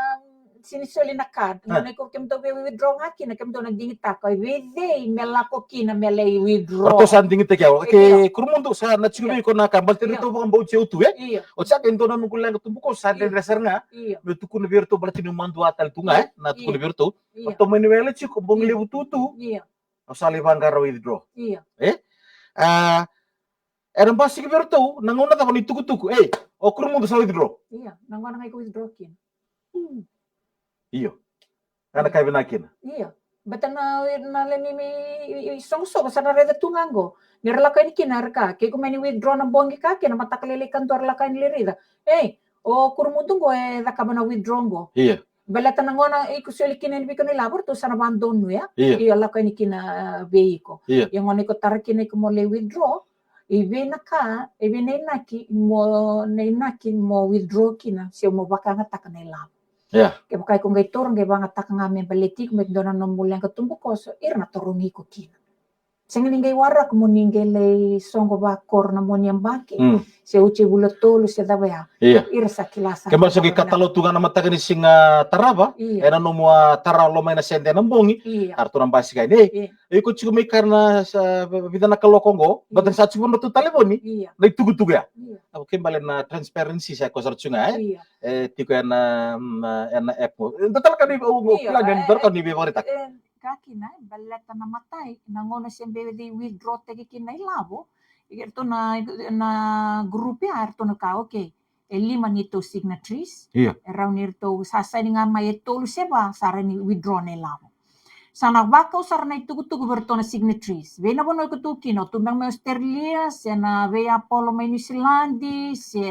sini soli na card. Na gauna iko kemudou via withdraw ga kina, kemudou na digitaka e vei cei me lako kina me lai withdraw. Ratou sa digitaki au. Ke Kurumudu, sa na tiko vei iko na card, baleta ni ratou vakabauti au tu, e? Io. O cake e dua na noqu leqa tubu qo, sa dredre sara ga. Io. Me tukuna vei iratou baleta niu madua tale tu ga, e? Na tukuna vei iratou. Io. Ratou mai ni wele tiko, bogi levu tu tu. Io. Au sa lai vaqara withdraw. Io. E? A, era basika vei iratou na gauna cava na itukutuku. Ei, o Kurumudu sa withdraw. Io, na gauna ga iko withdraw kina. Io. Ena ka vinaka kina. Io. Baleta na, na lewe ni, i, i, isoqosoqo sa na raica tu ga qo. Ni ra lako yani kina era kaya, ke iko mai ni withdraw na bogi ka kina, mataka lailai ka dua ra lako yani lai raica. Ei, o Kurumudu qo e cakava na withdraw qo. Io. Baleta na gauna iko soli kina yani vei iko na ilavo, ratou sa na vadonuya. Io. Io, lako yani kina, a, vei iko. Io. Ia gauna iko tara kina iko mo lai withdraw, e vei na ka, e vei na inaki mo, na inaki mo withdraw kina, se mo vakayagataka na ilavo. Ia. Kevaka iko qai taura, qai vakayagataka ga me baleti iko, me dua na nomu leqa tubukoso, ira na tarogi iko kina. Sega ni qai waraka mo ni qai lai soqo vakoro na moni yabaki. Mm. Se oti e vula tolu, se cava ya. Ia. Ira sa kila sara. Ke mani sa qai katalau tu ga na mataka ni siga tarava. Ia. Ena nomu a tara loma ina sede ena bogi. Ia. Aratou na basika yani. Ia. E, iko tiko mai kara na sa vica na kaloko qo. Ia. Baleta ni sa tiko na nodratou talevoni. Ia. Na itukutuku ya. Ia. Au kaya bale na transparency sa koya sara tiko ga, e? Ia. E, tiko ena, mm, ena app qo. E, dua tale ka ni, au, au kila ni, e, dua tale ka ni via vakaraitaka. E, ka kina, e, baleta na matai, na gauna se bera ni withdraw taki kina na ilavo, e, eratou na, na group ya, eratou na kaya, okay, e lima ni tou signatories, ia, e rawa ni ratou sa saini ga mai e tolu se va, sa rawa ni withdraw na ilavo. Sa na vakau sara na itukutuku vei ratou na signatories. Vei na vanua iko tu kina, o tu beka mai Australia, se na vei Apollo mai New Zealand, se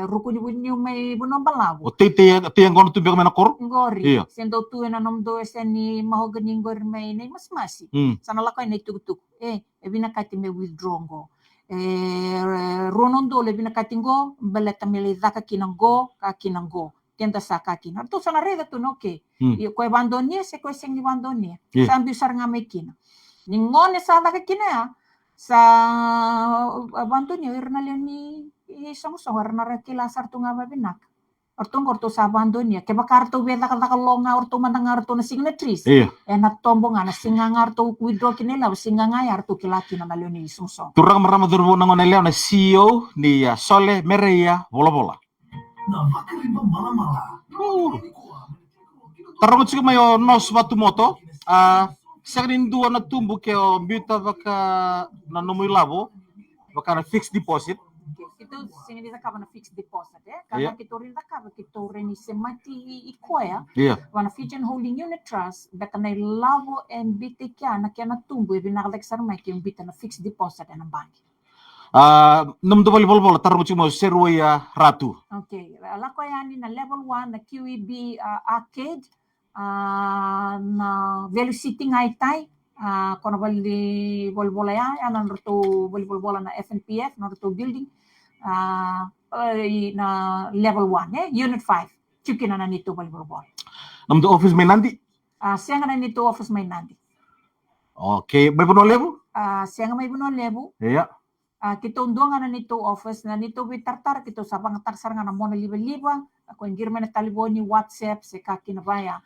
ruku ni vuniu mai Vanua Balavu. O tei, tei, tei qo na tu beka mai na koro? Qori. Ia. Se dou tu ena nomudou yasa ni mahogany qori mai Naimasimasi. Mm. Sa na lako yani na itukutuku. E, e vinakati me withdraw qo. E, rua na udolu e vinakati qo, baleta me lai caka kina qo, ka kina qo. Keda sa ka kina. Ratou sa na raica tu na, okay. Mm. Ia, koya e vadonuya se koya e sega ni vadonuya. Ia. Sa biu sara ga mai kina. Ni gone sa caka kina ya, sa, a, vadonuya, ira na lewe ni, i, soqosoqo, era na rawa kila sara tu ga vavinaka. O ratou qo, o ratou sa vadonuya. Kevaka ratou via cakacaka lo ga, o ratou mada ga, o ratou na signatories. Ia. Ena tobo ga, na siga ga ratou withdraw kina ilavo, siga ga ya ratou kila kina na lewe ni soqosoqo. Turaga, marama, cauravou, na goneyalewa, na C E O ni, a, Sole Mereia Volavola. Na Vakariba Malamala. Taroga tiko mai o Nos Vatumoto. A, sega ni dua na tubu ke o biuta vaka na nomu ilavo, vaka na fixed deposit. Okay, keitou sega ni cakava na fixed deposit, e? Ia. Ka ga keitou rawa ni cakava, keitou rawa ni semati i, i koya. Ia. Vaka na Fijian Holding Unit Trust, beka na ilavo e biuta i kea na kena tubu, e vinaka cake sara mai ke biuta na fixed deposit ena baqe. A, nomudou valenivolavola, taroga tiko mai o Seruaia Ratu. Okay, a, lako yani na level one, na Q E B, a, Arcade, a, na Value City ga i tai, a, ko na valenivolavola ya, ya na nodratou valenivolavola na F N P F, nodratou building, a, e, i na level one, e, unit five, tiko kina na neitou valenivolavola. Nomudou office mai Nadi? A, sega na neitou office mai Nadi. Okay, mai Vanua Levu? A, sega mai Vanua Levu. Ia. A, keitou dua ga na neitou office, na neitou veitaratara, keitou sa vakayagataka sara ga na mona livaliva, a, ko qiri mai na talevoni, WhatsApp, se ka kina vaya,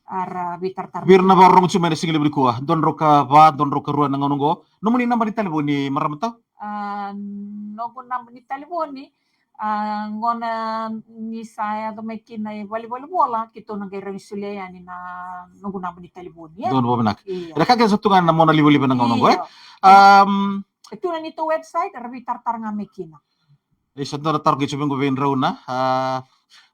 a, ra veitaratara. Vei ira na vakarorogo tiko mai na siga levu nikua, dua na drau ka va, dua na drau ka rua na gauna oqo. Nomuni naba ni talevoni, marama tau? A, noqu naba ni talevoni, a, gona ni sa yaco mai kina e valenivolavola, keitou na qai rawa ni solia yani na noqu naba ni talevoni, e? Dua na vavinaka. Ia. Era ka kece sa tu ga na mona livaliva na gauna oqo, e? Ia. Am, E tu na neitou website, era veitaratara ga mai kina. E sa dua na taro keitou vei qo vei drau na, a,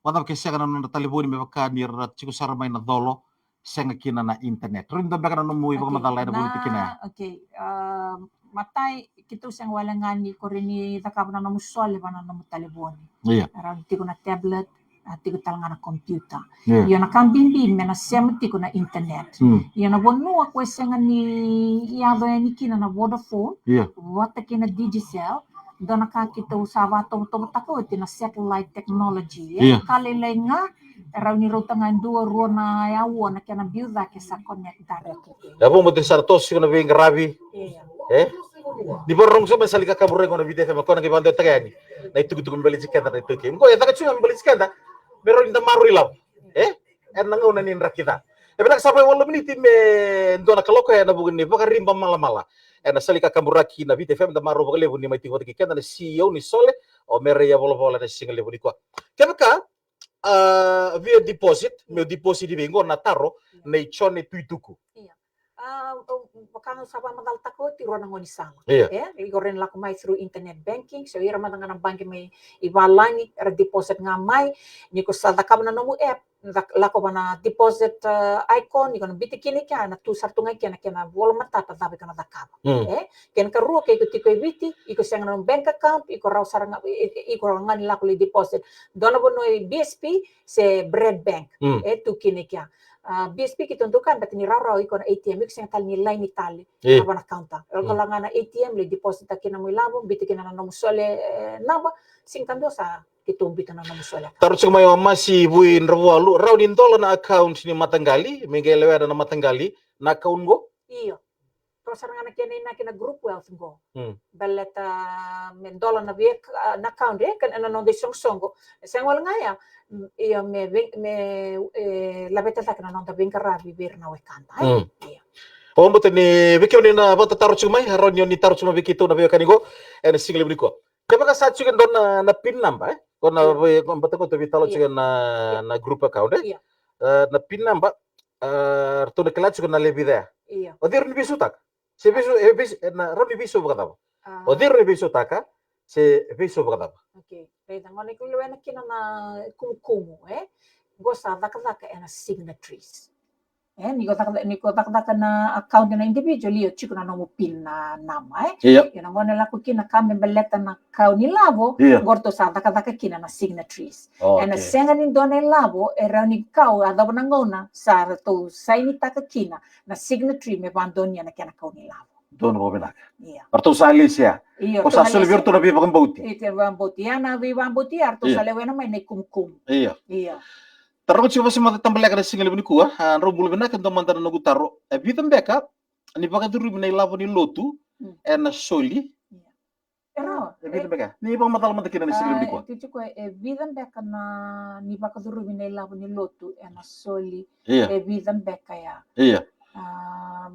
vakacava ke sega na nodra talevoni me vaka ni ra tiko sara mai na colo, sega kina na internet. Rawa ni dua beka na nomu ivakamacala ena vuli tikina ya. Okay, na, okay, a, Matai, keitou sega wale ga ni kore ni cakava na nomu sole va na nomu talevoni. Ia. Rawa ni tiko na tablet, a tiko tale ga na computer. Ia. Io, na ka bibi me na sema tiko na internet. Mm. Io, na vanua ko e sega ni yaco yani kina na Vodafone, Ia. vata kei na Digicel, dua na ka keitou sa vatovotovotaka oti na satellite technology. Ia. Ka lailai ga, e rawa ni rauta ga e dua, rua na aua na kena biu cake sa connect direct. E vou mo te sa na toso tiko na veiqaravi. Ia. E? Ni vakarorogo tiko mai sa lika kaburego na Viti F M, ko na qai vakadewataka yani na itukutuku me baleti keda na iTaukei. Qo e caka tiko ga me baleti keda me rawa ni da maroroi lavo. E? E na gauna ni draki ca. E vinaka sa vo e walu na miniti me dua na kaloko ena vuku ni Vakariba Malamala. Ena sala ni kakaburaki na Viti F M, da marau vakalevu ni mai tiko vata kei keda na C E O ni Sole, o Mereia Volavola, ena siga levu nikua. Kevaka, a, via deposit, meu deposit vei qo na taro nei Jone Tuituku. Ia. A, o, vaka ga sa vakamacalataka oti, rua na gaunisala. Ia. E, iko rawa ni lako mai through internet banking, so ira mada ga na baqe mai i valagi, era deposit ga mai, ni ko sa cakava na nomu app, lako va na deposit, a, icon, iko na biuta kina i kea, na tu sara tu ga i kea na kena vola matata cava iko na cakava. Mm. E, kena karua ke iko tiko i Viti, iko sega na nomu bank account, iko rawa sara ga, i, i, iko rawa ga ni lako lai deposit. Dua na vanua i B S P, se Bread Bank. Mm. E, tu kina i kea. A, B S P keitou dau kaya baleta ni rawarawa iko na A T M, iko sega tale ni laini tale. Ia. Ava na counter. Lako la ga na A T M, lai deposit kina nomu ilavo, biuta kina na nomu sole, e, naba, sega kadua sa keitou biuta na nomu sole. Taro tiko mai o Masi Vuidravualu, rawa ni dola na account ni mataqali, me qai lewena na mataqali na account qo? Io. Ko sara ga na kena inaki na Group Wealth qo. Mm. Baleta me dola na via, a, na account, e, kena na noda isoqosoqo. E sega wale ga ya, mm, io me vei-, me, e, laveta cake na noda veiqaravi vei ira na wekada, e? Mm. Io. O, baleta ni vei kemuni na vakatataro tiko mai, rawa ni o ni taro tiko mai vei keitou na veiwekani qo, ena siga levu nikua. Kevaka sa tiko e dua na, na pin number, e? Ko na Io. Vei, ko baleta ko tou veitalanoa tiko Io. na, na group account, e? Io. E, na pin number, e, ratou na kila tiko na levu ya. Io. O cei rawa ni veisautaka? Se veisau, e veisau, e na rawa ni veisau vakacava? A. O cei rawa ni veisautaka? Se veisau vakacava? Okay. Raica, gona iko lewena kina na kumukumu, e? Qo sa cakacaka ena signatories. E, ni ko caka, ni ko cakacaka na account na individual, io, tiko na nomu pin na naba, e? Io. Io, na gona lako kina ka me baleta na kau ni lavo, Io. Qo ratou sa cakacaka kina na signatories. Oh, Ena okay. Sega ni dua na ilavo e rawa ni kau, a cava na gauna sa ratou sainitaka kina na signatory me vadonuya na kena kau ni lavo. Donu vakavinaka. Ia. Ratou sa lisi ya. Io, ko sa soli vei ratou na veivakabauti. Io, te vakabauti. Ia na veivakabauti ya ratou sa lewena mai na ikumukumu. Io. Io. Taroga tiko vakasimata tabaleka na siga levu nikua, a, drau bula vinaka, dua mada na noqu taro. E vica beka ni vakacurumi na ilavo ni lotu, mm, ena soli? Io. E rawa. E vica beka? Ni vakamacala mada kina na siga levu nikua. A, e tiko e vica beka na ni vakacurumi na ilavo ni lotu ena soli? Io. E vica beka ya? Io. A,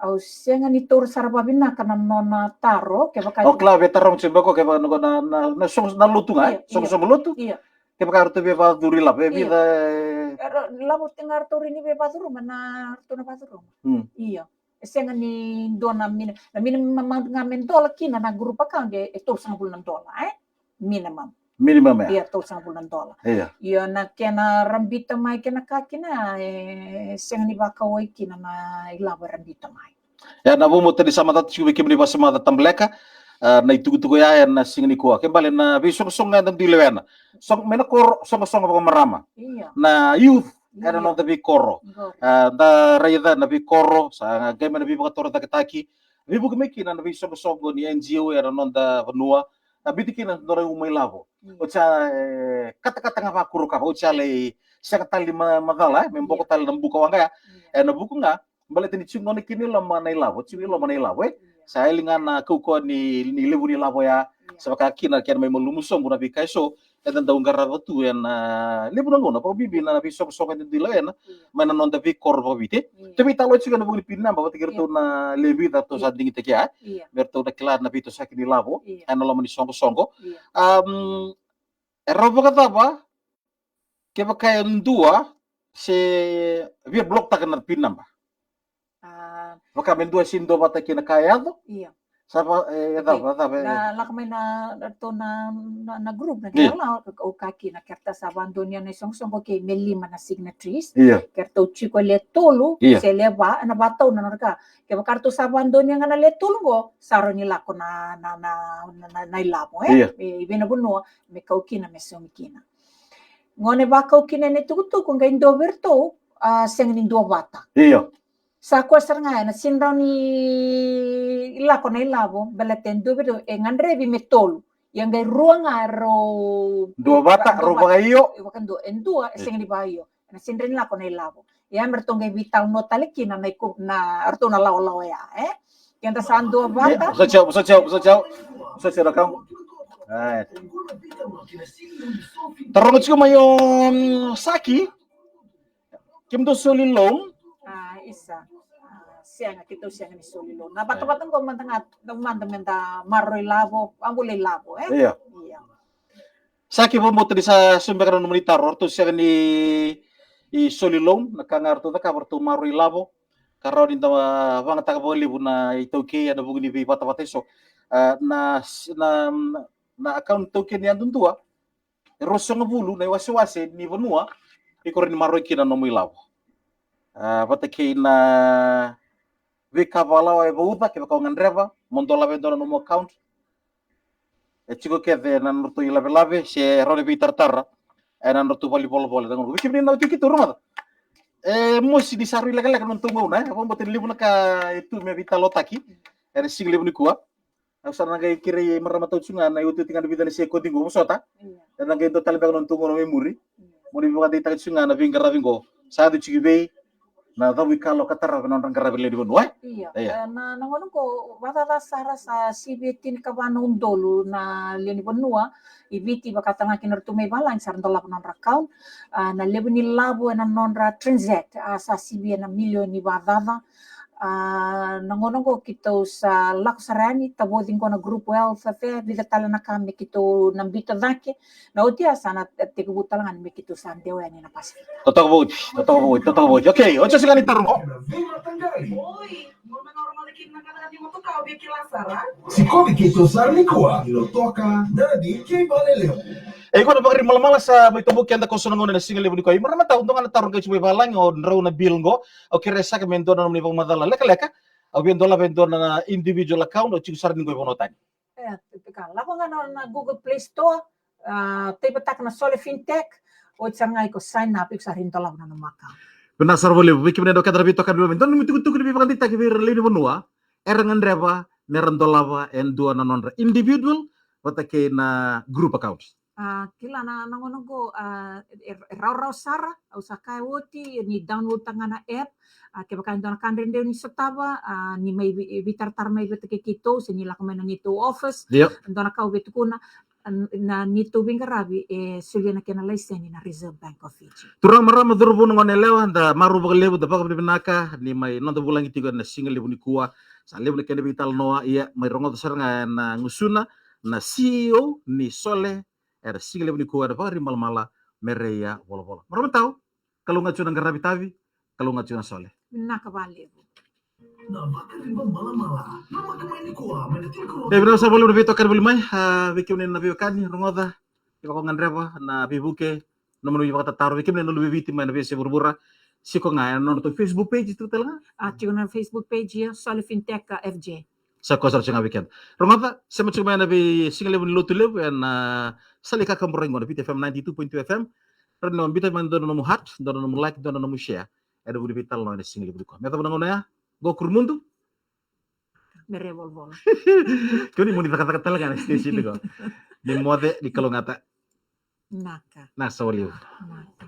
au sega ni taura sara vavinaka na nona taro, kevaka... O kila, via taroga tiko beka, kevaka na, na, na, na sogo, na lotu ga, e? Io, io. Sogosogo lotu? Io. Kevaka ratou via vakacuru ilavo, e vica, e? Io. Era, lavo tiko ga ratou rawa ni via vakacuruma, na ratou na vakacuruma. Mm. Io. E sega ni dua na mini-, na minimum amount ga me dola kina na group account e, e tolusagavulu na dola, e? Minimum. Minimum, e? Io, tolusagavulu na dola. Io. Io, na kena rabita mai kei na ka kina, e sega ni vakawai kina na ilavo e rabita mai. Ia, na vou mo tani sa matata tiko vei kemuni vakasimata tabaleka, a, na itukutuku ya ena siga nikua. Ke bale na veisoqosoqo eda dui lewena. Soqo mai na koro, soqosoqo vakamarama. Io. Na youth, io, ena noda veikoro. Qori. A, da raica na veikoro, sa qai mai na veivakatorocaketaki. Veivuke mai kina na veisoqosoqo ni N G O ena noda vanua. A, biuti kina na nodra uma ilavo. Io. Oti ya, e, katakata ga vakuru kava. Oti ya lai sega tale ni ma-, macala, e, me boko tale na buka waqa ya. Io. Ena vuku ga, baleta ni tiko gona kina i loma na ilavo, tiko i loma na ilavo, e? Io. Sa yali ga na kaukauwa ni, ni levu ni ilavo ya, io, sa vaka kina kena mai malumu sobu na veika eso eda dau qarava tu ena levu na gauna, vakabibi na veisoqosoqo eda dui lewena, io, mai na noda veikoro vakaviti. Io. Tou veitalanoa tiko ena vuku ni pin naba vata kei iratou, io, na lewe vica ratou sa digitaki ya, io, me ratou na kila na veitosoyaki ni ilavo, io, ena loma ni soqosoqo. Io. Am, e rawa vakacava kevaka e dua se via block taka na pin naba? A. Vaka me dua se dua vata kei na ka e yaco? Io. Sa va, e, e cava, cava, e. Na lako mai na, na, to na, na, na group, na Io. kela, o ka kina, keratou sa vadonuya na isoqosoqo, okay, me lima na signatories. Io. Keratou tiko e le tolu, Io. se le va, na vatau na nodra ka. Kevaka ratou sa vadonuya ga na le tolu qo, sa rawa ni lako na, na, na, na, na, na ilavo, e? Io. E, i vei na vanua, me kau kina, me saumi kina. Gone vakau kina ena itukutuku, qai dua vei iratou, a, sega ni dua vata. Io. Sa koya sara ga, ena sega ni rawa ni lako na ilavo, baleta e dua vei iratou, e gadrevi me tolu. Ia qai rua ga rau Dua vata, dua rau vata. vakaio. E vakadua, e dua, e sega ni vakaio. Ena sega ni rawa ni lako na ilavo. Ia me ratou qai veitalanoa tale kina na iku, na, ratou na lawalawa ya, e? Keda sa dua E, vata. Sa tau, sa tau, sa tau. Sa tau na kamu. Ai. Taroga tiko mai o, mm, Saki. Kemudou soli loan? A, isa. A, sega, keitou sega ni soli loan. Na vatavata qo mada ga, da mada meda maroroi lavo, a vula ilavo, e? Io. Io. Saki, vakabauta ni sa saumi beka na nomuni taro, ratou sega ni, i soli loan, na ka ga ratou cakava, ratou maroroi lavo, ka rawa ni da vagataka vakalevu na iTaukei ena vuku ni veivatavata eso. A, na, na, na account iTaukei ni yadudua, e ruasagavulu na iwasewase ni vanua, iko rawa ni maroroi kina na nomu ilavo. A, vata kei na veika vakalawa e vauca, kevaka o gadreva mo dolava e dua na nomu account. E tiko kece na nodratou ilavelave, se rawa ni veitaratara ena nodratou valenivolavola. Na gauna vei kemuni na wati keitou, rogoca. E mosi ni sa rui lekaleka na nodatou gauna, e. Vakabauta ni levu na ka e tu me veitalanoataki ena siga levu nikua. Au sa na qai kerei marama tau tu ga na iotioti ga na vica na sekodi qo, vosota. Io. Ena qai dua tale beka na nodatou gauna mai muri. Io. Mo ni vakadeitaka tu ga na veiqaravi qo. Sa yaco tiko i vei na cavuikalawa ka tarava na nodra qaravi lewe ni vanua, e? Io. Io. E, na, na gauna qo, vakacaca sara sa sivia tinikava na udolu na lewe ni vanua i Viti, vaka tale ga kina ratou mai valagi, sa ra dolava na nodra account. A, na levu ni lavo ena nodra transact, a, sa sivia na milioni vakacaca. A, na gauna qo keitou sa lako sara yani, tavoci qo na group wealth affair, vica tale na ka me keitou na biuta cake. Na oti ya sa na tekivu tale ga ni me keitou sa dewa yani na Pasifika. Totoka vauci, totoka vauci, totoka vauci. Okay, oti sa sega ni taro qo. Sikovi keitou sara nikua, ilo toka, nadi kei vale levu. E, iko na Vakarimalamala sa mai tobo keda ko so na gauna ena siga levu nikua. I marama tau, dua ga na taro qai tiko mai valagi, o drau na bill qo. Au kerea saka me dua na nomuni vakamacala lekaleka. Au via dolava e dua na individual account, au tiko sara ni qo i vanua tani. E, ka lako ga na, na Google Play Store, a, taivataka na Sole Fintech, oti sara ga iko sign up, iko sa rawa ni dolava na nomu account. Vinaka sara vakalevu, vei kemuni na keda na veitokani, me dua na nomu itukutuku ni veivakadeitaki vei ira na lewe ni vanua era gadreva mera dolava e dua na nodra individual vata kei na group account. A, kila na, na gauna qo, a, e, e rawarawa sara, au sa kaya oti, ni download taka ga na app, a, kevaka e dua na ka dredre ni sotava, a, ni mai vei, veitaratara mai vei keitou, se ni lako mai na neitou office, Io. dua na ka au via tukuna, a, na neitou veiqaravi e solia na kena laiseni na Reserve Bank of Fiji. Turaga, marama, cauravou, na goneyalewa, da marau vakalevu, da vakavinavinaka ni mai noda vulagi tiko ena siga levu nikua. Sa levu na kena veitalanoa, ia mai rogoca sara ga ena gusuna na C E O ni Sole ena siga levu nikua ena Vakarimalamala, Mereia Volavola. Marama tau, kalougata tiko na qaravi tavi, kalougata tiko na Sole. Vinaka vakalevu. Na Vakarimalamala, na maka mai nikua, mai na tiko. E, vinaka sara vakalevu na veitokani voli mai, a, vei kemuni na veiwekani, rogoca, kevaka o gadreva na veivuke, nomuni vakatataro, vei kemuni na luve i Viti mai na veiyasai vuravura, tiko ga ena nodratou Facebook page, tiko tale ga? A, tiko na Facebook page, ia, Sole Fintech, a, F J. Sa koya sara tiko ga vei keda. Rogoca, sema tiko mai ena veisiga levu ni Lotulevu ena, a, sala ni kakaburaki qo na Viti F M ninety-two point two F M. Rawa ni o biuta mai dua na nomu heart, dua na nomu like, dua na nomu share. Ena vuku ni veitalanoa ena siga levu nikua. Me yacova na gauna ya, qo Kurumudu. Mereia Volavola. Kemuni mo ni cakacaka tale ga ena station qo. Ni moce, ni kalougata. Naka. Na sa waliu. Naka.